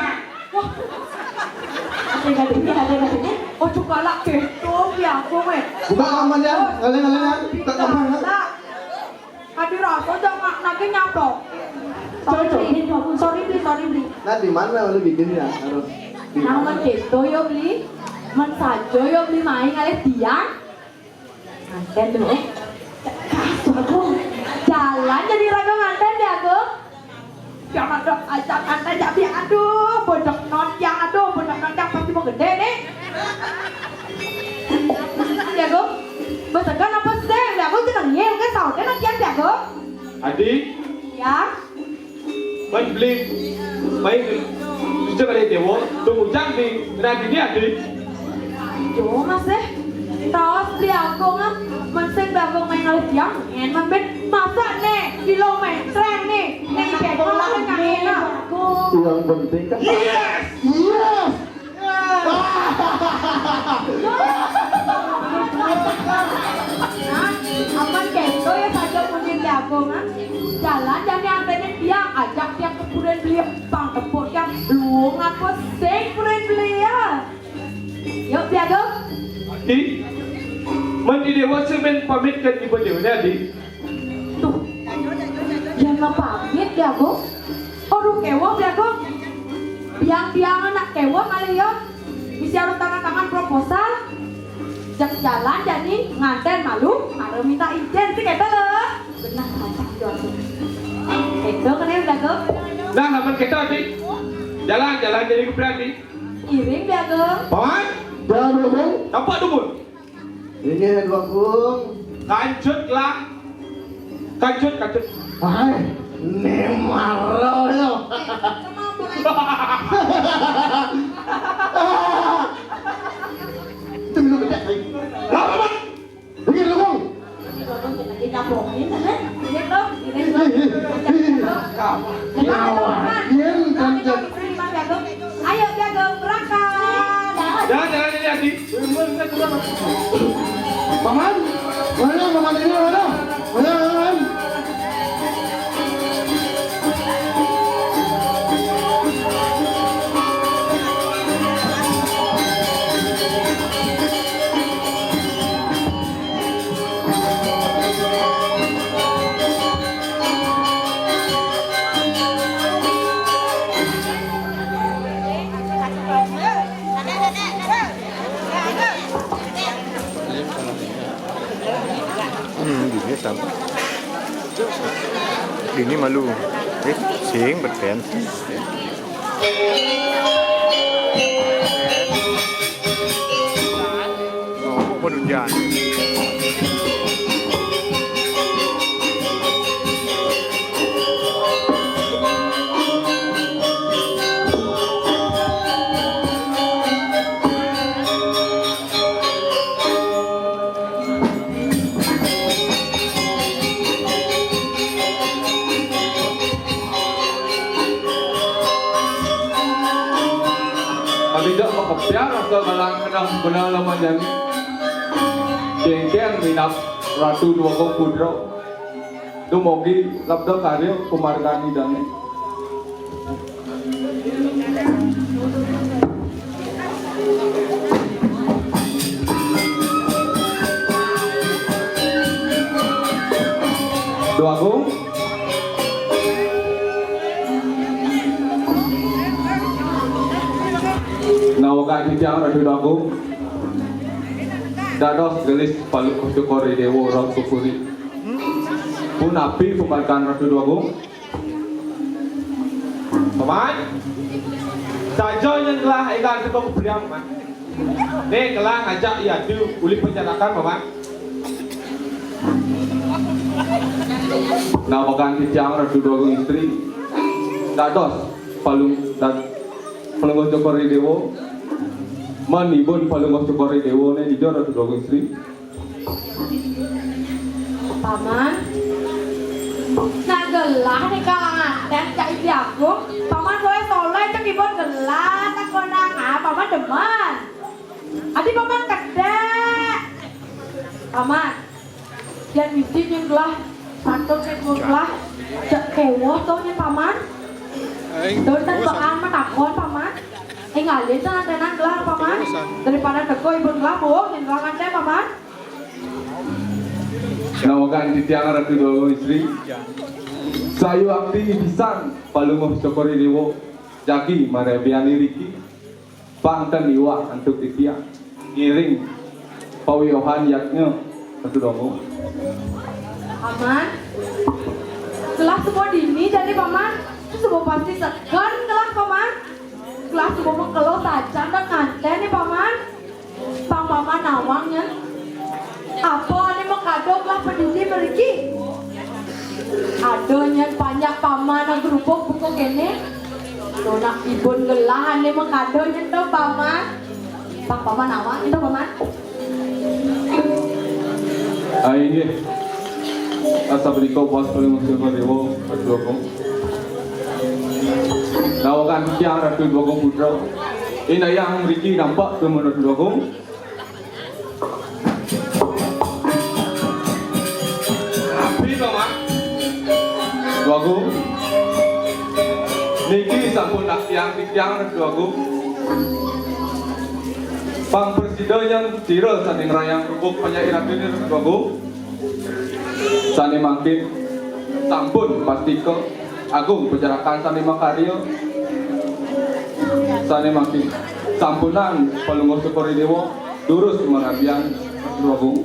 Ati-ati, ati-ati. Ojo galak gitu, Bli Agung, eh. Buka kamarnya, kalian, kalian, buka kamarnya. Galak. Adi rasa jangan lagi nyapa. Sorry, Bli. Sorry, Bli. Sorry, Bli. Nah, di mana lu bikinnya? Harus di Nah, mana? Men gitu yo, Bli. Men saja yo, Bli, main ngalih tiang. Nganten dulu, eh. Kas, Agung. Jalan jadi raga nganten deh, Agung. Jangan dong, ajak nganten jadi, aduh, bocok non tiang, aduh, bocok non tiang pasti mau gede nih. Ya, Agung. Besekan apa sih? Ya, Agung, jeneng nyil, kan, saudara non tiang, ya, Agung. Adi. Ya. Baik, Bli. Baik. Sudah kali dewa, tunggu jam di, nanti dia, Adi. Yo, Mas, eh. Tahu Bli Agung, ah. Men sing Bli Agung main ngalih tiang, ngen mambet. Masa nih, kilometer nih. Nih, kayak orang nggak enak. Yang penting kan Yes! Yes! Nah, aman keto ya saja puji Bli Agung, ah. Jalan jani antene tiang, ajak tiang ke pura Bli, pang tepuk tiang, luung apa sing pura Bli ya. Yuk, Bli Agung. Di, men di dewa semen pamit ke tipe dewa, Adi. Tuh. Jangan pamit, Bli Agung. Aduh, kewo, Bli Agung. Tiang-tiang anak kewo kali ya. Mesti harus tanda tangan proposal. Jak jalan jadi nganten malu, harus minta izin sih gitu loh. Benar, mantap, Bli Agung. Gitu kan ya, Bli Agung? Nah, ngapain kita, Adi? Jalan, jalan jadi keberani. Iring, Bli Agung. Paman? Jalan, Bli Agung. Nampak dukun? Ini dua pung. Kancut lah. Kancut, kancut. Hai, ini maro yo. Itu minum bedak, hai. Lama, Bang. Ini dukung. Ini dukung, kita, kita bohongin, kan? Ini tuh, ini tuh. Ini, ini. Ini tuh, Bang. Ini tuh, Bang. Ayo, Jago, berangkat. Jangan, jangan, ini, Adi. Paman, mana paman ini, mana? Mana, paman? Hmm, gini sama. Ini malu. Eh, sing beten. Oh, kok hujan? Kami dak makepiar ke kalang kenang benar lama jani. Jengkeng minap Ratu Dua Kong Putra. Dumogi labda karya pamargan Idané. Dwagung. Nawegang titiang Ratu Dwagung. Dados gelis palu cokor I Déwa Ratu Puri. Punapi pamargan Ratu Dwagung? Paman, saja nyén gelah énggal teka kubriang, Paman. Né gelah ngajak I Adi uli panjarakan, Paman. Nawegang titiang Ratu Dwagung Istri. Dados palung-, dad-, Palungguh Cokor I Déwa. Mén ibun Palungguh Cokor I Déwa né dija Ratu Dwagung Istri? Paman. Nah gelah né kalangan dan cak iki aku. Paman soleh-soleh cek ibun gelah takonang. Ah, Paman demen. Adi Paman kedék. Paman. Yén misi nyén gelah, patut nyén gelah. Cek kéweh to nyén Paman. Aing Don tan bagus, Paman matakon, Paman. Éh, ngalih can anténan gelah, Paman. Daripada teka ibun gelah, buuk nyén gelah ngantén, Paman. Nawegang titiang Ratu Déwa Istri. Sayuakti pisan Palungguh Cokor I Déwa jagi marabian iriki. Pang ten iwah antuk titiang ngiring pawiyohan yadnya Ratu Déwa. Paman, gelah suba dini jani, Paman? Suba pasti seken gelah, Paman. Gelah suba makelo sajan dah ngantén né, Paman. Pang Paman nawang nyén. Apa ané makada gelah padidi mriki? Ada nyén panjak Paman grubug buka kéné. Tuh nak ibun gelah ané makada nyén to, Paman. Pang Paman nawang to, Paman. Ah, inggih. Asapunika pas paling Ratu Déwa, Ratu Agung. Nawegang titiang Ratu Déwa Agung Putra. Indayang mriki nampak tumun Ratu Déwa Agung. Rabi, Paman. Déwa Agung. Niki sampun nak tiang titiang Ratu Agung. Pang prasida nyén sira sané ngrayang grubug panjak iratiné Ratu Agung. Sané mangkin sampun pastika agung pajarakan sané makarya. Sané mangkin sampunang Palungguh Cokor I Déwa durus marabian Ratu Agung.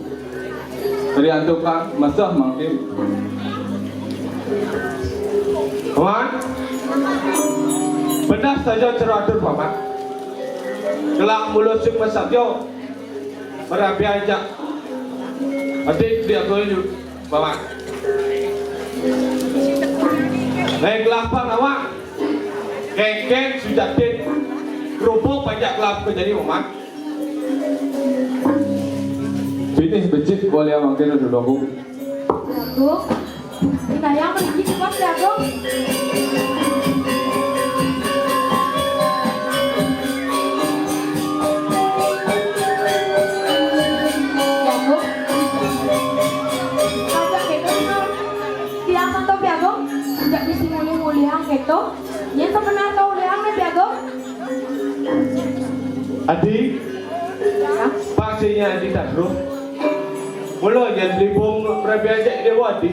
Riantukan meseh mangkin. Paman, benar saja cara atur, Paman. Gelah mula sing masabya marabian jak adik dia tuju, Paman. Baiklah, Pak Nawang. Kénkén sujatin grubug panjak gelah kejadi, Paman. Pinih becik boleh mangkin Ratu Déwa Agung. Agung, indayang mriki cepat ya, Agung. Ya, Agung. Ajak kéto, Agung. Tiang santo, ya, Agung. Ajak bisi mulih-mulihang kéto. Nyén sebenar kaulihang né, Pi Agung? Adi, pang sing nyén Adi tadruh. Mula nyén Bli Bung marabian jak Déwa Adi.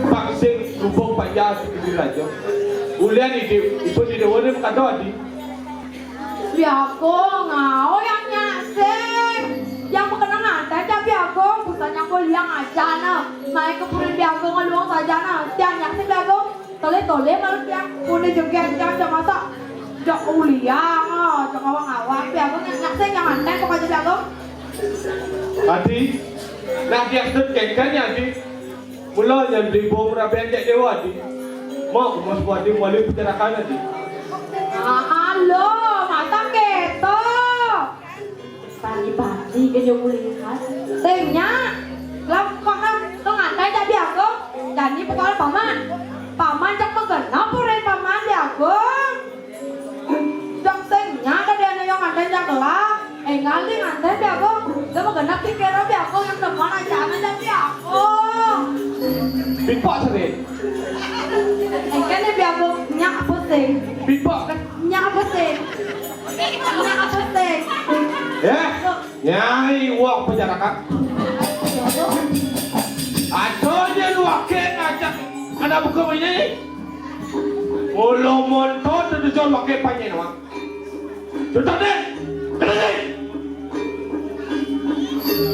Pang sing grubug panjak Adi kediri raja. Ulian Adi, ibun Adi Déwa né makada Adi. Pi Agung, ngau yang nyak sing. Yang makenang antai jak Pi Agung, busannya kuliang aja nah. Naik ke purin Pi Agung ngeluang saja nah. Tiang nyak sing Pi Agung. Tolih-tolih malu tiang. Puni jegéh tiang jak masak. Jak uliang, ah, jak ngawang-ngawang. Pi Agung nyak sing yang antai pokoknya Pi Agung. Adi, nak diaksud kénkén ya, Adi. Mula nyén Bli Bung marabian jak Déwa Adi. Mok, mos Adi mawali pacarakan Adi. Ah, lo, masa kéto? Bani-bani kaya mulihan. Sing nyak, lam pakan to ngantai jak Pi Agung. Jani pokokné Paman. Paman jak magenep purin Paman Pi Agung. Jak sing nyak kadéna yang nganten jak gelah. Énggal di nganten Pi Agung. Dah magenep pikir Pi Agung yang demen aja ané jak Pi Agung. Pipok sering. Éngkén né Pi Agung nyak apa sing? Pipok kan? Nyak apa sing? Nyak apa sing? Ya. Nyai wak pajarakan. Ada nyén waké ngajak anak buka ini. Mula monto tetujon waké panjé nawang. Tutup deh. Kena deh.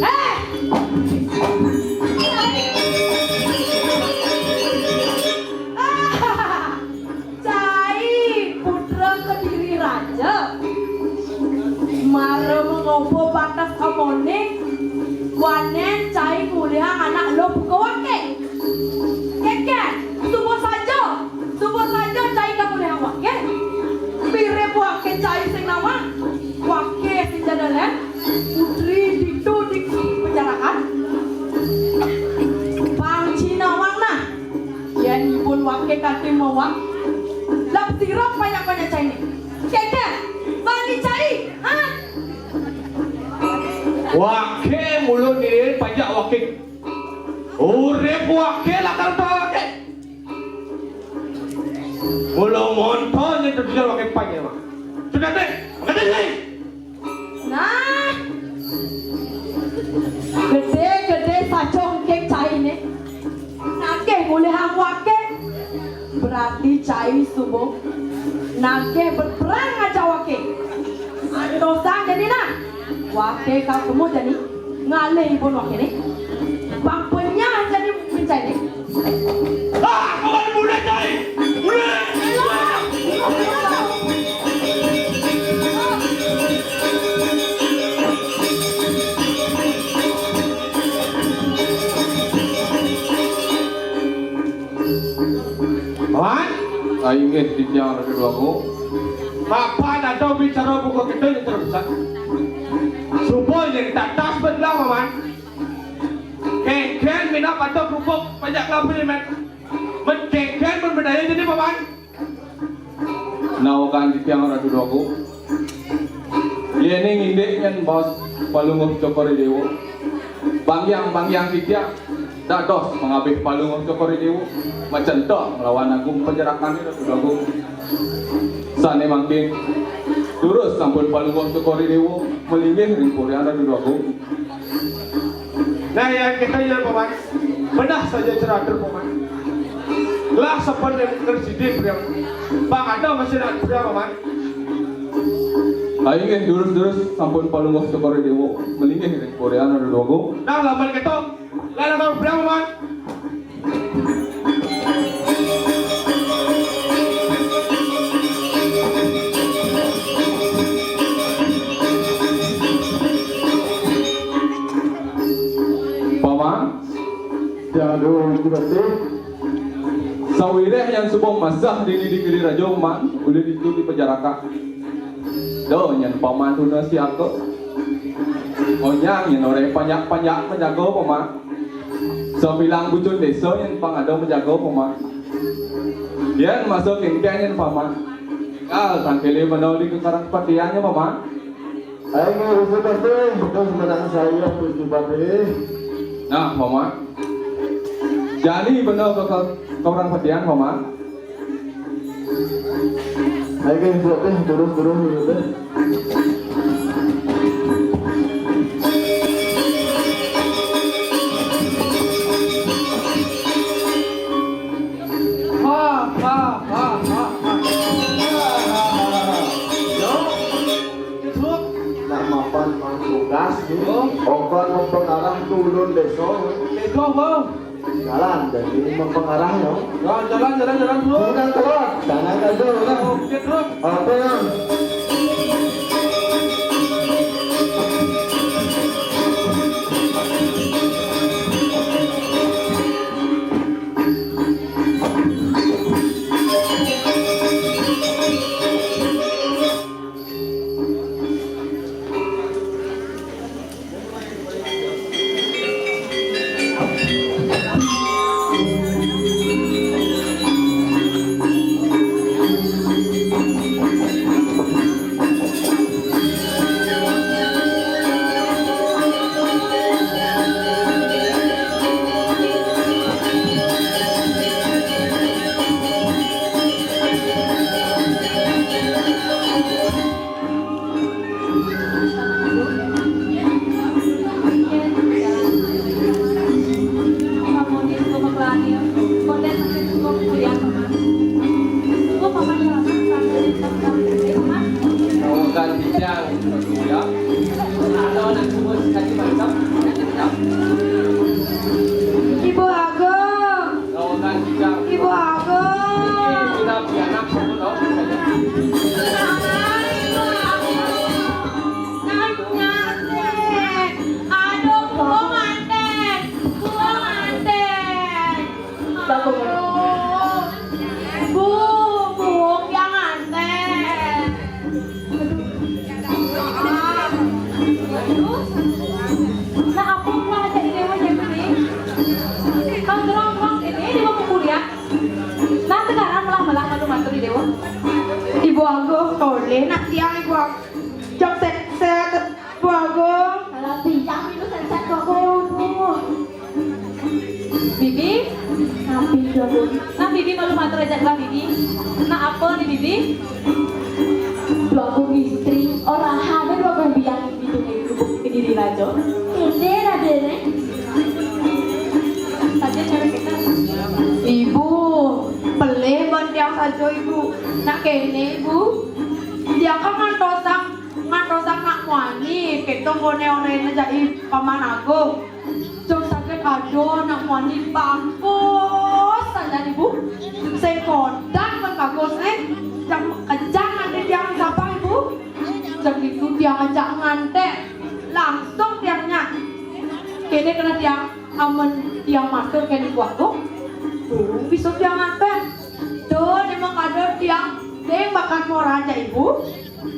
Eh. Cai, putra Kediri Raja. Mara mangoba batas amoné, wanén cai ngulihang anak luh buka waké. Kénkén, suba saja, suba saja cai ngulihang waké. Mirib waké cai sing nawang, waké sing ja lén, putri ditu di pajarakan. Pang ci nawang nah. Yén ibun waké kanti mawang, lap sira panjak-panjak cainé. Kénkén, bani cai, ha? Waké mula nilin panjak waké. Urip waké lakar tawaké. Mula monto nyén tujuan waké panjak, Mak. Nah, gedé-gedé saja engking cainé. Nagih mulihang waké. Berarti cai suba nagih berperang ngajak waké. Antosang jani nah. Waké kal kemu jani ngalih ibun wakéné. Pang penyah jani mencainé. Ah, kawan mulih cai. Mulih. Paman? Ah, inggih, titiang Ratu Déwa Agung. Mapan ada bicara buka kita yang terbesar. Supaya kita tas belah, Paman. Kéngkén minab ada kerupuk, pajak kelapa ni, men. Men kéngkén pun bedaya jadi, Paman. Nawegang titiang Ratu Déwa Agung. Yéning indik nyén baos Palungguh Cokor I Déwa. Banggiang-banggiang titiang dados pangabih Palungguh Cokor I Déwa. Macén to nglawan Agung Pajarakané Ratu Déwa Agung. Sané mangkin, durus sampun Palungguh Cokor I Déwa malinggih ring purian Ratu Déwa Agung. Nah, ya kita ya, Paman. Benah saja ceratur, Paman. Lah, sampun yang kerjidi priang. Bang ada masih nak priang, Paman. Ayo nggih, durus-durus sampun Palungguh Cokor I Déwa malinggih ring purian Ratu Déwa Agung. Nah, laban kita. Lah, laban priang, Paman. Paman, jadul kuda teh. Sawiréh nyén suba masah dini di Giri Raja, Paman, uli ditu di Pajaraka. Do nyén Paman tuna siaka. Onyang nyén oréh panjak-panjak majaga, Paman. Sabilang bucun désa nyén pang ada majaga, Paman. Yén masa kéngkén nyén, Paman. Kal tangkilé menol di kekarang patiannya, Paman. Ayo, Gusti Patih, terus menang saya, Gusti Patih. Nah, Paman. Jani bener ke, ke, ke orang patian, Paman. Ayo, Gusti Patih, terus, terus, Gusti Patih. Ha, ha, ha, ha, ha. Yo. Nak mapan mang tugas ni. Oh. Okon mempengarah tulun désa. Désa, Bang. Jalan, jadi mempengarah, yo. Ya, jalan, jalan, jalan, bro. Jangan telat, jangan gagal, ya. Oke, bro. Apa, ya? Ibu Agung. Ibu Agung. Nganten. Aduh, Bu, nganten. Bu, Bu, Bu, yang nganten. Aduh. Nah, apa gua aja ini mah jadi. Kalau terang-terang ini di bawah kuliah. Nah, sekarang malah-malah malu matur di Déwa. Ibu Agung, toleh nak tiang Ibu Agung. Cok set-set, Ibu Agung. Kalau tiang itu set-set kok, Bu. Bibi, napi, Ibu Agung? Nah, Bibi malu matur aja lah, Bibi. Nah, apa nih, Bibi? Ibu Agung Nak kéné, Ibu. Tiang kan ngantosang, ngantosang nak muani, kéto koné orahina jani Paman Agung. Jang saget ada nak muani bagus sajan, Ibu. Sing kodak pun bagus, eh. Jang makejang nganti tiang sampang, Ibu. Jang ditu tiang ajak ngantek. Langsung tiang nyak. Kéné kena tiang. Amun tiang matur kén Ibu Agung, durung bisa tiang nganten. Duh, né mangkada tiang, ding bakat morahan jak Ibu.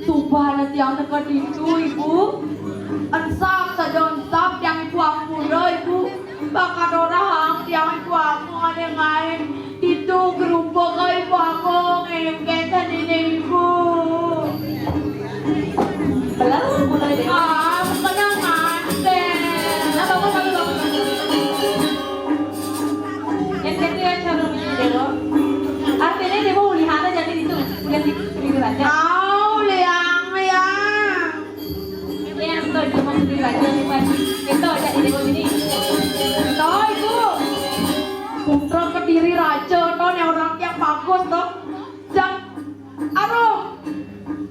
Subané tiang teka ditu, Ibu. Ensap saja ensap tiang Ibu, ampura, Ibu. Bakat orahang tiang Ibu Agung ané ngaé. Ditu grupa ka Ibu Agung, éngkén tadiné Ibu. Bener, mulai deh. Ah, bukan yang nganten. Nah, bagus, bagus, bagus. Yang ketiga, cara menjadi Déwa. Artinya Déwa ulihana jadi itu, udah di, di raja. Ah, uliang, uliang. Yang to, cuma di raja, bukan. Itu, jadi Déwa ini. To, Ibu. Putra Kediri Raja, to, né orahang tiang bagus, to. Jang, aruh,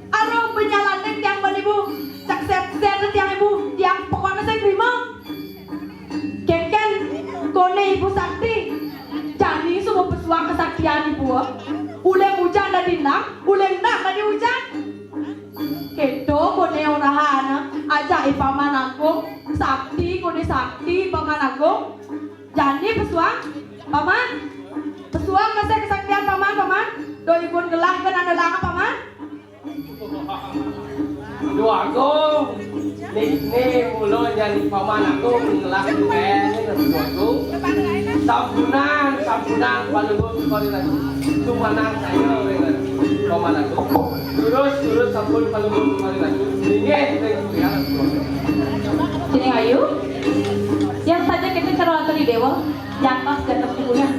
aruh, penyalané tiang bani, Bu. Cak sét-sét tiang, Ibu. Tiang pokokné sing trima. Kénkén, koné Ibu sakti. Jani suba pesuang kesaktian Ibu, eh. Uling ujan dadi endang, uling endang dadi ujan. Kéto koné orahana, ajak I Paman Agung. Sakti, koné sakti, Paman Agung. Jani pesuang, Paman. Pesuang masih kesaktian Paman, Paman. Duh Ibu gelah kén andelanga, Paman. Duh Agung. Né, né mula jani Paman Agung ngelah duén, Duh Agung. Sampunang, sampunang, Palungguh Sukari Ratu. Sumanang saya, Paman Agung. Terus, terus sampun Palungguh Sukari Ratu. Inggih, ring Suriang. Sini ayu. Yang saja kita cara atur di Déwa. Jantos, jantos di Purian.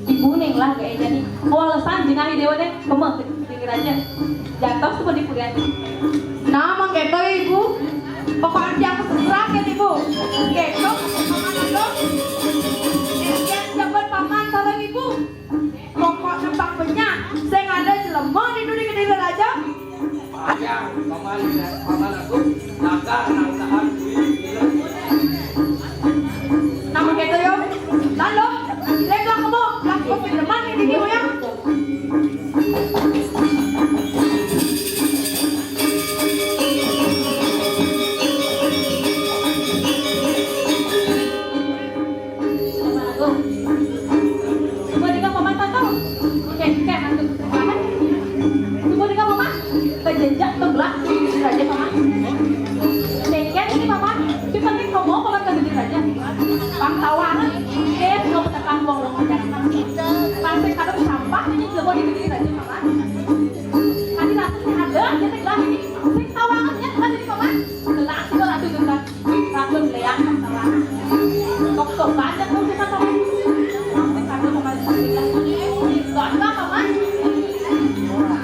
Ibu ning lah gaé jani. Kawalesan jengah di Déwa deh. Kema, di raja. Jantos tuh di Purian. Nah, mangkéto Ibu. Pokokné tiang keserak ya Ibu. Kéto, Paman Agung. Tiang jabat Paman sareng Ibu. Pokok nempang benyah, sing ada jelema di dunia Kediri Raja. Ayah, Paman, Paman Agung, lakar nangsahan kuwi. Nah, kéto yo. Lalu, lek lah kebo, lah kebo pindeman ini dia ya. Paman Agung. Coba dengar Paman Tantau. Oke, oke, masuk. Paman. Coba dengar Paman. Kejejak tenggelam di raja Paman. Deket ini Paman. Coba nih kamu Paman ke diri raja. Pang tawanan. Eh, mau tekan wong-wong aja. Pasti kadang sampah ini coba di diri raja Paman. Tadi langsung ada, dia tenggelam ini. Sing tawanan ya, kan jadi Paman. Gelas itu ratu juga. Ratu Leang Pahlawan. Tok-tok banget tuh kita sama. Ratu Pahlawan. Gagah, Paman.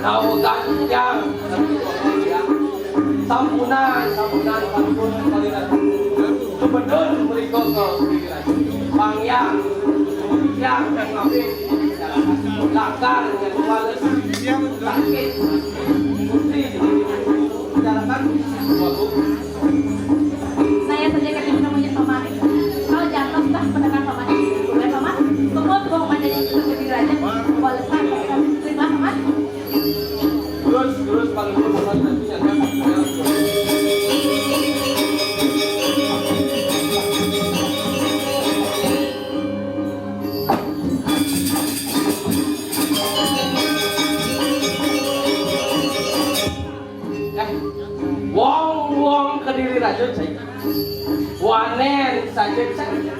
Nawegang yang sampunan, sampunan, sampunan, sampunan. Kebetulan mereka ke Pangyang, yang mengambil lakar yang kualet sakit. Putri, bicarakan. Saya saja kan bisa punya Paman. Kalau jatuh sudah mendengar Paman. Boleh Paman? Tunggu, tunggu Paman jadi itu jadi raja. Walesan, terima Paman. Terus, terus, Pak Gubernur, Paman, nanti jangan. Eh, wong-wong Kediri Raja, cai. Wanén saja, cai.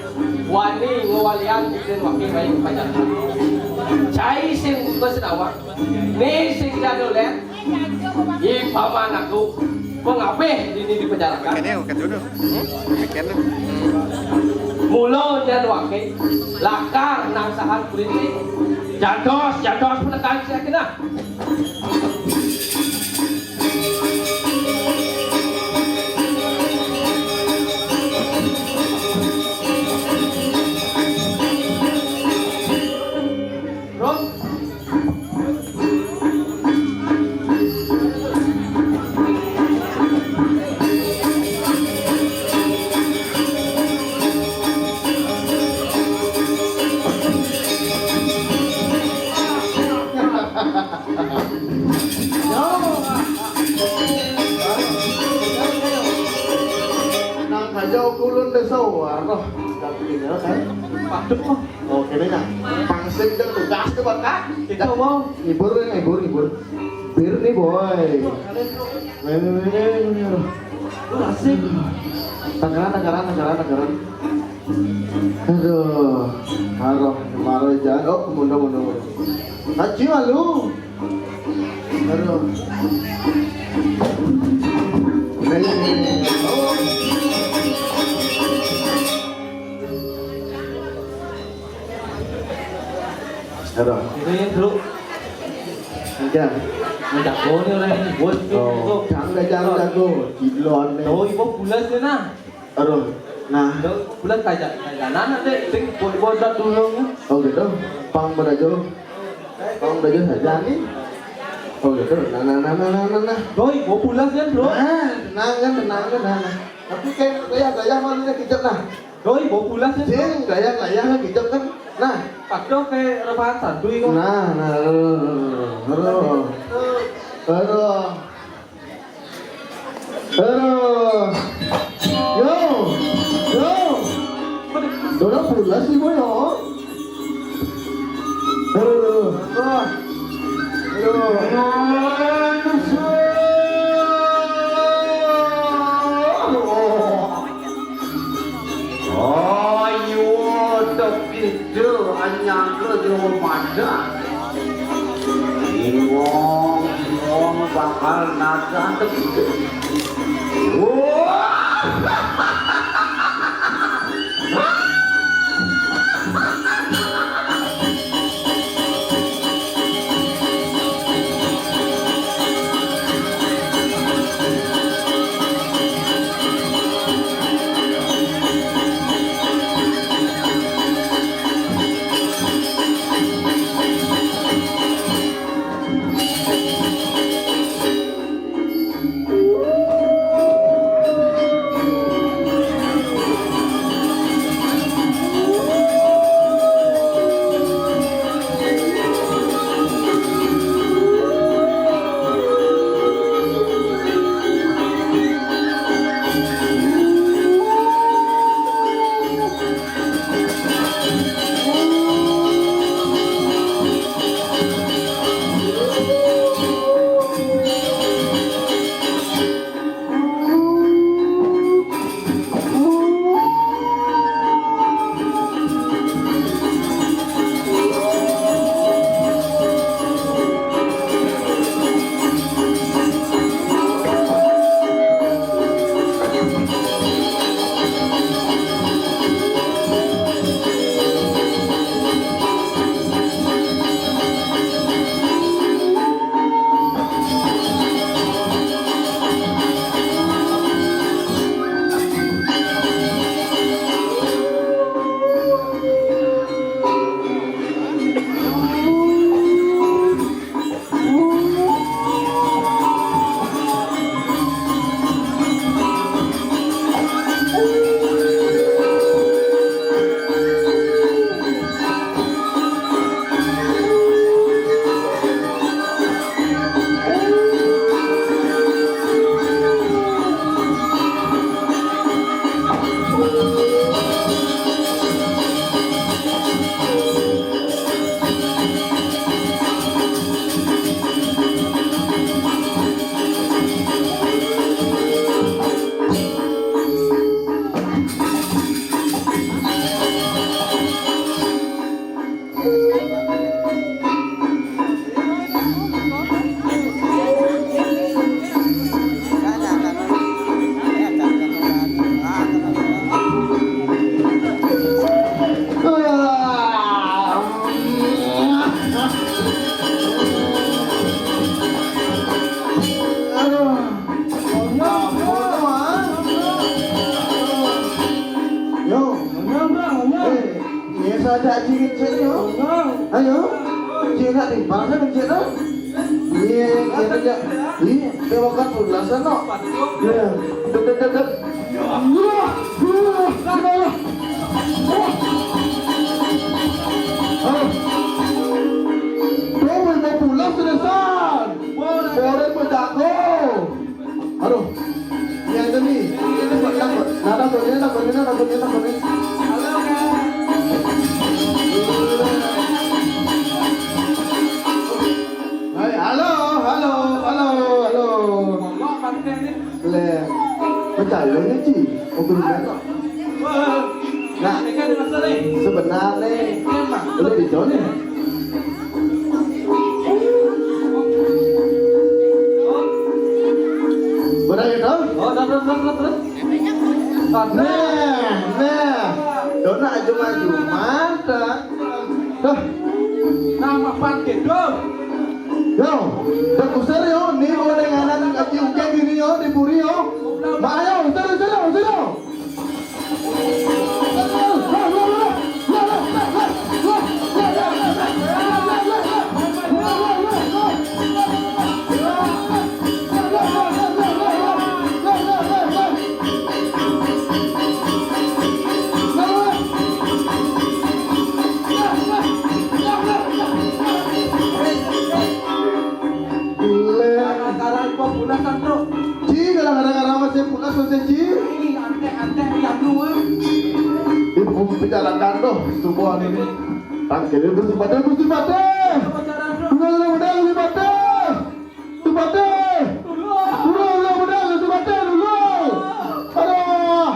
Wani ngwalian Bidin Waki baik pajar. Cai sing buka senawang. Né sing jadul, ya. I Paman Agung. Pengabih dini di penjarakan. Kéné, kéné dulu. Hmm? Kéné. Mula jan Waki. Lakar nangsahan kulit. Jantos, jantos penekan si Akinah. Rum. Tuh, aduh, nggak begini, oke. Waduh. Oke, nih, nah. Pang sing jeung tugas tuh, Pak. Kita mau ngibur, ngibur, ngibur. Bir nih, boy. Nih, nih, nih, nih, nih, nih, aduh. Asik. Tanggaran, tanggaran, tanggaran, tanggaran. Aduh, aduh, kemarin jangan. Oh, mundur, mundur, mundur. Haji malu. Aduh. Nih, nih, nih, nih. Oh. Aduh. Ini ya, Bro. Enggak. Enggak boleh orang ini buat. Oh, jangan, jangan jago. Di luar nih. Oh, ibu bulas ya, nah. Aduh. Nah. Ibu bulas kayak, kayak nana deh, sing buat, buat dulu. Oh, gitu. Pang berajo. Pang berajo saja nih. Oh, gitu. Nah, nah, nah, nah, nah, nah, nah. Doi, ibu bulas ya, Bro. Nah, tenang kan, tenang kan, nah, nah. Tapi kayak gaya, gaya malunya kejap, nah. Doi, bau pulas ya. Sing, gaya-gaya gitu kan. Nah, padahal kayak rebahan santuy kok. Nah, nah, aduh, aduh, aduh. Aduh. Yo, yo. Udah pulas sih, boy, yo. Aduh, aduh. Aduh. Oh, iya, tak gitu, anyangka jero macan. Bingung, bingung, bakal naga tak gitu. Wah! Yo. Iya, saja cicing, yo. Ayo. Cina timpal kan, Cina. Iya, kita ja-, iya, dia makan pun rasa, no. Iya. Dek, dek, dek, dek. Iya, iya, iya. Halo. Tuh, mau pulang sudah, San. Boleh berjago. Aduh. Iya, itu nih. Ini buat takut. Nada tuh, ini takut, ini takut, ini takut. Hai, halo, halo, halo, halo. Leh, percaya nih, Ci? Mau ke rumah kok. Nah, sebenarnya, lu di sini. Benar gitu? Oh, terus, terus, terus, terus. Nah, nah. Dona aju-aju, mantap. Dah. Nama pan gitu. Yo, dah kusir yo, ni mau dengan anak kaki uke gini yo, di puri yo. Mayo, usir, usir, usir. Gile. Gara-gara iku pulas, Cok. Ci, gara-gara masih pulas, masih, Ci. Ini aneh-aneh yang lu, ah. Ibu bicarakan tuh, subuhan ini. Tangkil Gusti Patih, Gusti Patih. Apa cara, Bro? Udah, udah, udah, Gusti Patih. Gusti Patih. Dulu. Dulu, udah, udah, Gusti Patih, dulu. Aduh.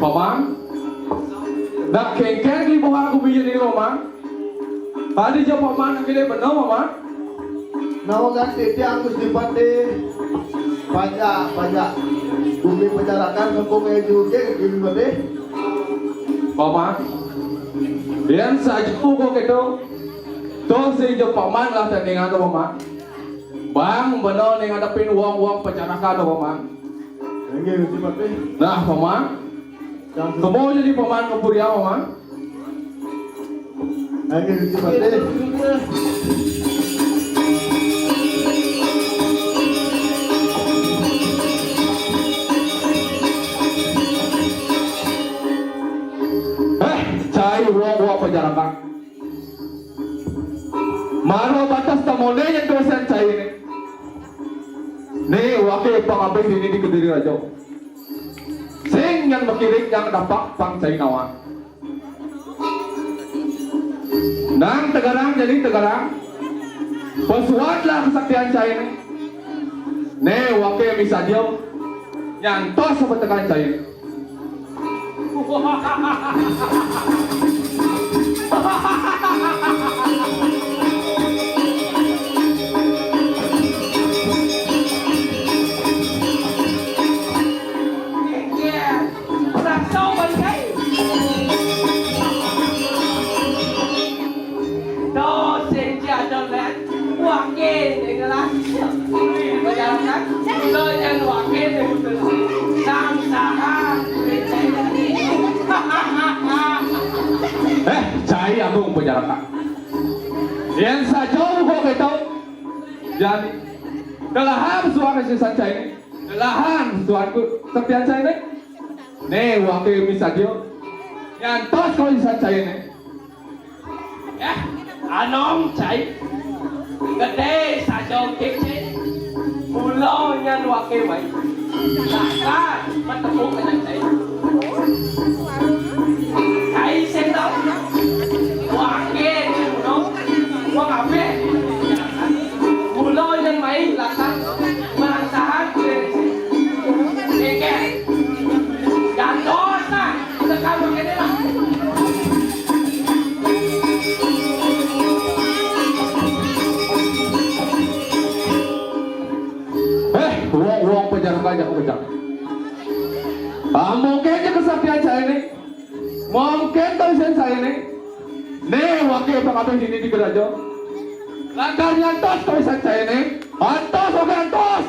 Paman, dak kengkeng di bawah aku biji ini, Paman. Tadi jo Paman gede bener, Paman. Nawa kan titi angus di pate. Pajak, pajak. Bumi pajarakan kampung eju ke, gini pate. Paman, yang saja kok gitu. Tuh si jo Paman lah tandingan tuh, Paman. Bang, bener nih ngadepin uang-uang pajarakan, Paman. Enggak, Gusti Patih. Nah, Paman. Kamu jadi Paman ke Puri, Paman? Enggak, Gusti Patih. Eh, cai uang-uang pajarakan. Maro batas tamone yang dosen cai ini. Nih, wake pangabih ini di Kediri Rajo. Sing yang makiring yang dapat pang cai nawan. Nang tegarang jadi tegarang. Pesuatlah kesaktian cai ini. Nih, wake misadio. Nyantos apa tekan cai ini. Wakil, ya jelas. Bayangkan, lo yang wakil, nang saha. Eh, cai agung pajarakan. Yang sajauh kok kita jadi. Kelahar suara si sancai ini. Kelahar suaraku sepian cai ini. Nih, wakil misadio. Nyantos kalau si sancai ini. Eh, anom, cai. Gede saja, oke, cai. Pulau nyan wake, wai. Lakar, bertemu dengan cai. Cai sendal. Wake, no. Wong ape? Pulau nyan main, lakar. Merangsahan, cai. Oke. Jangan dosa. Eh, wong-wong pajar aja aku pecah. Ah, mungkin aja kesaktian saya ini. Mungkin tulisan saya ini. Nih, wakil pengabdi ini di gereja. Langkar nyantos tulisan saya ini. Antos, oke, antos.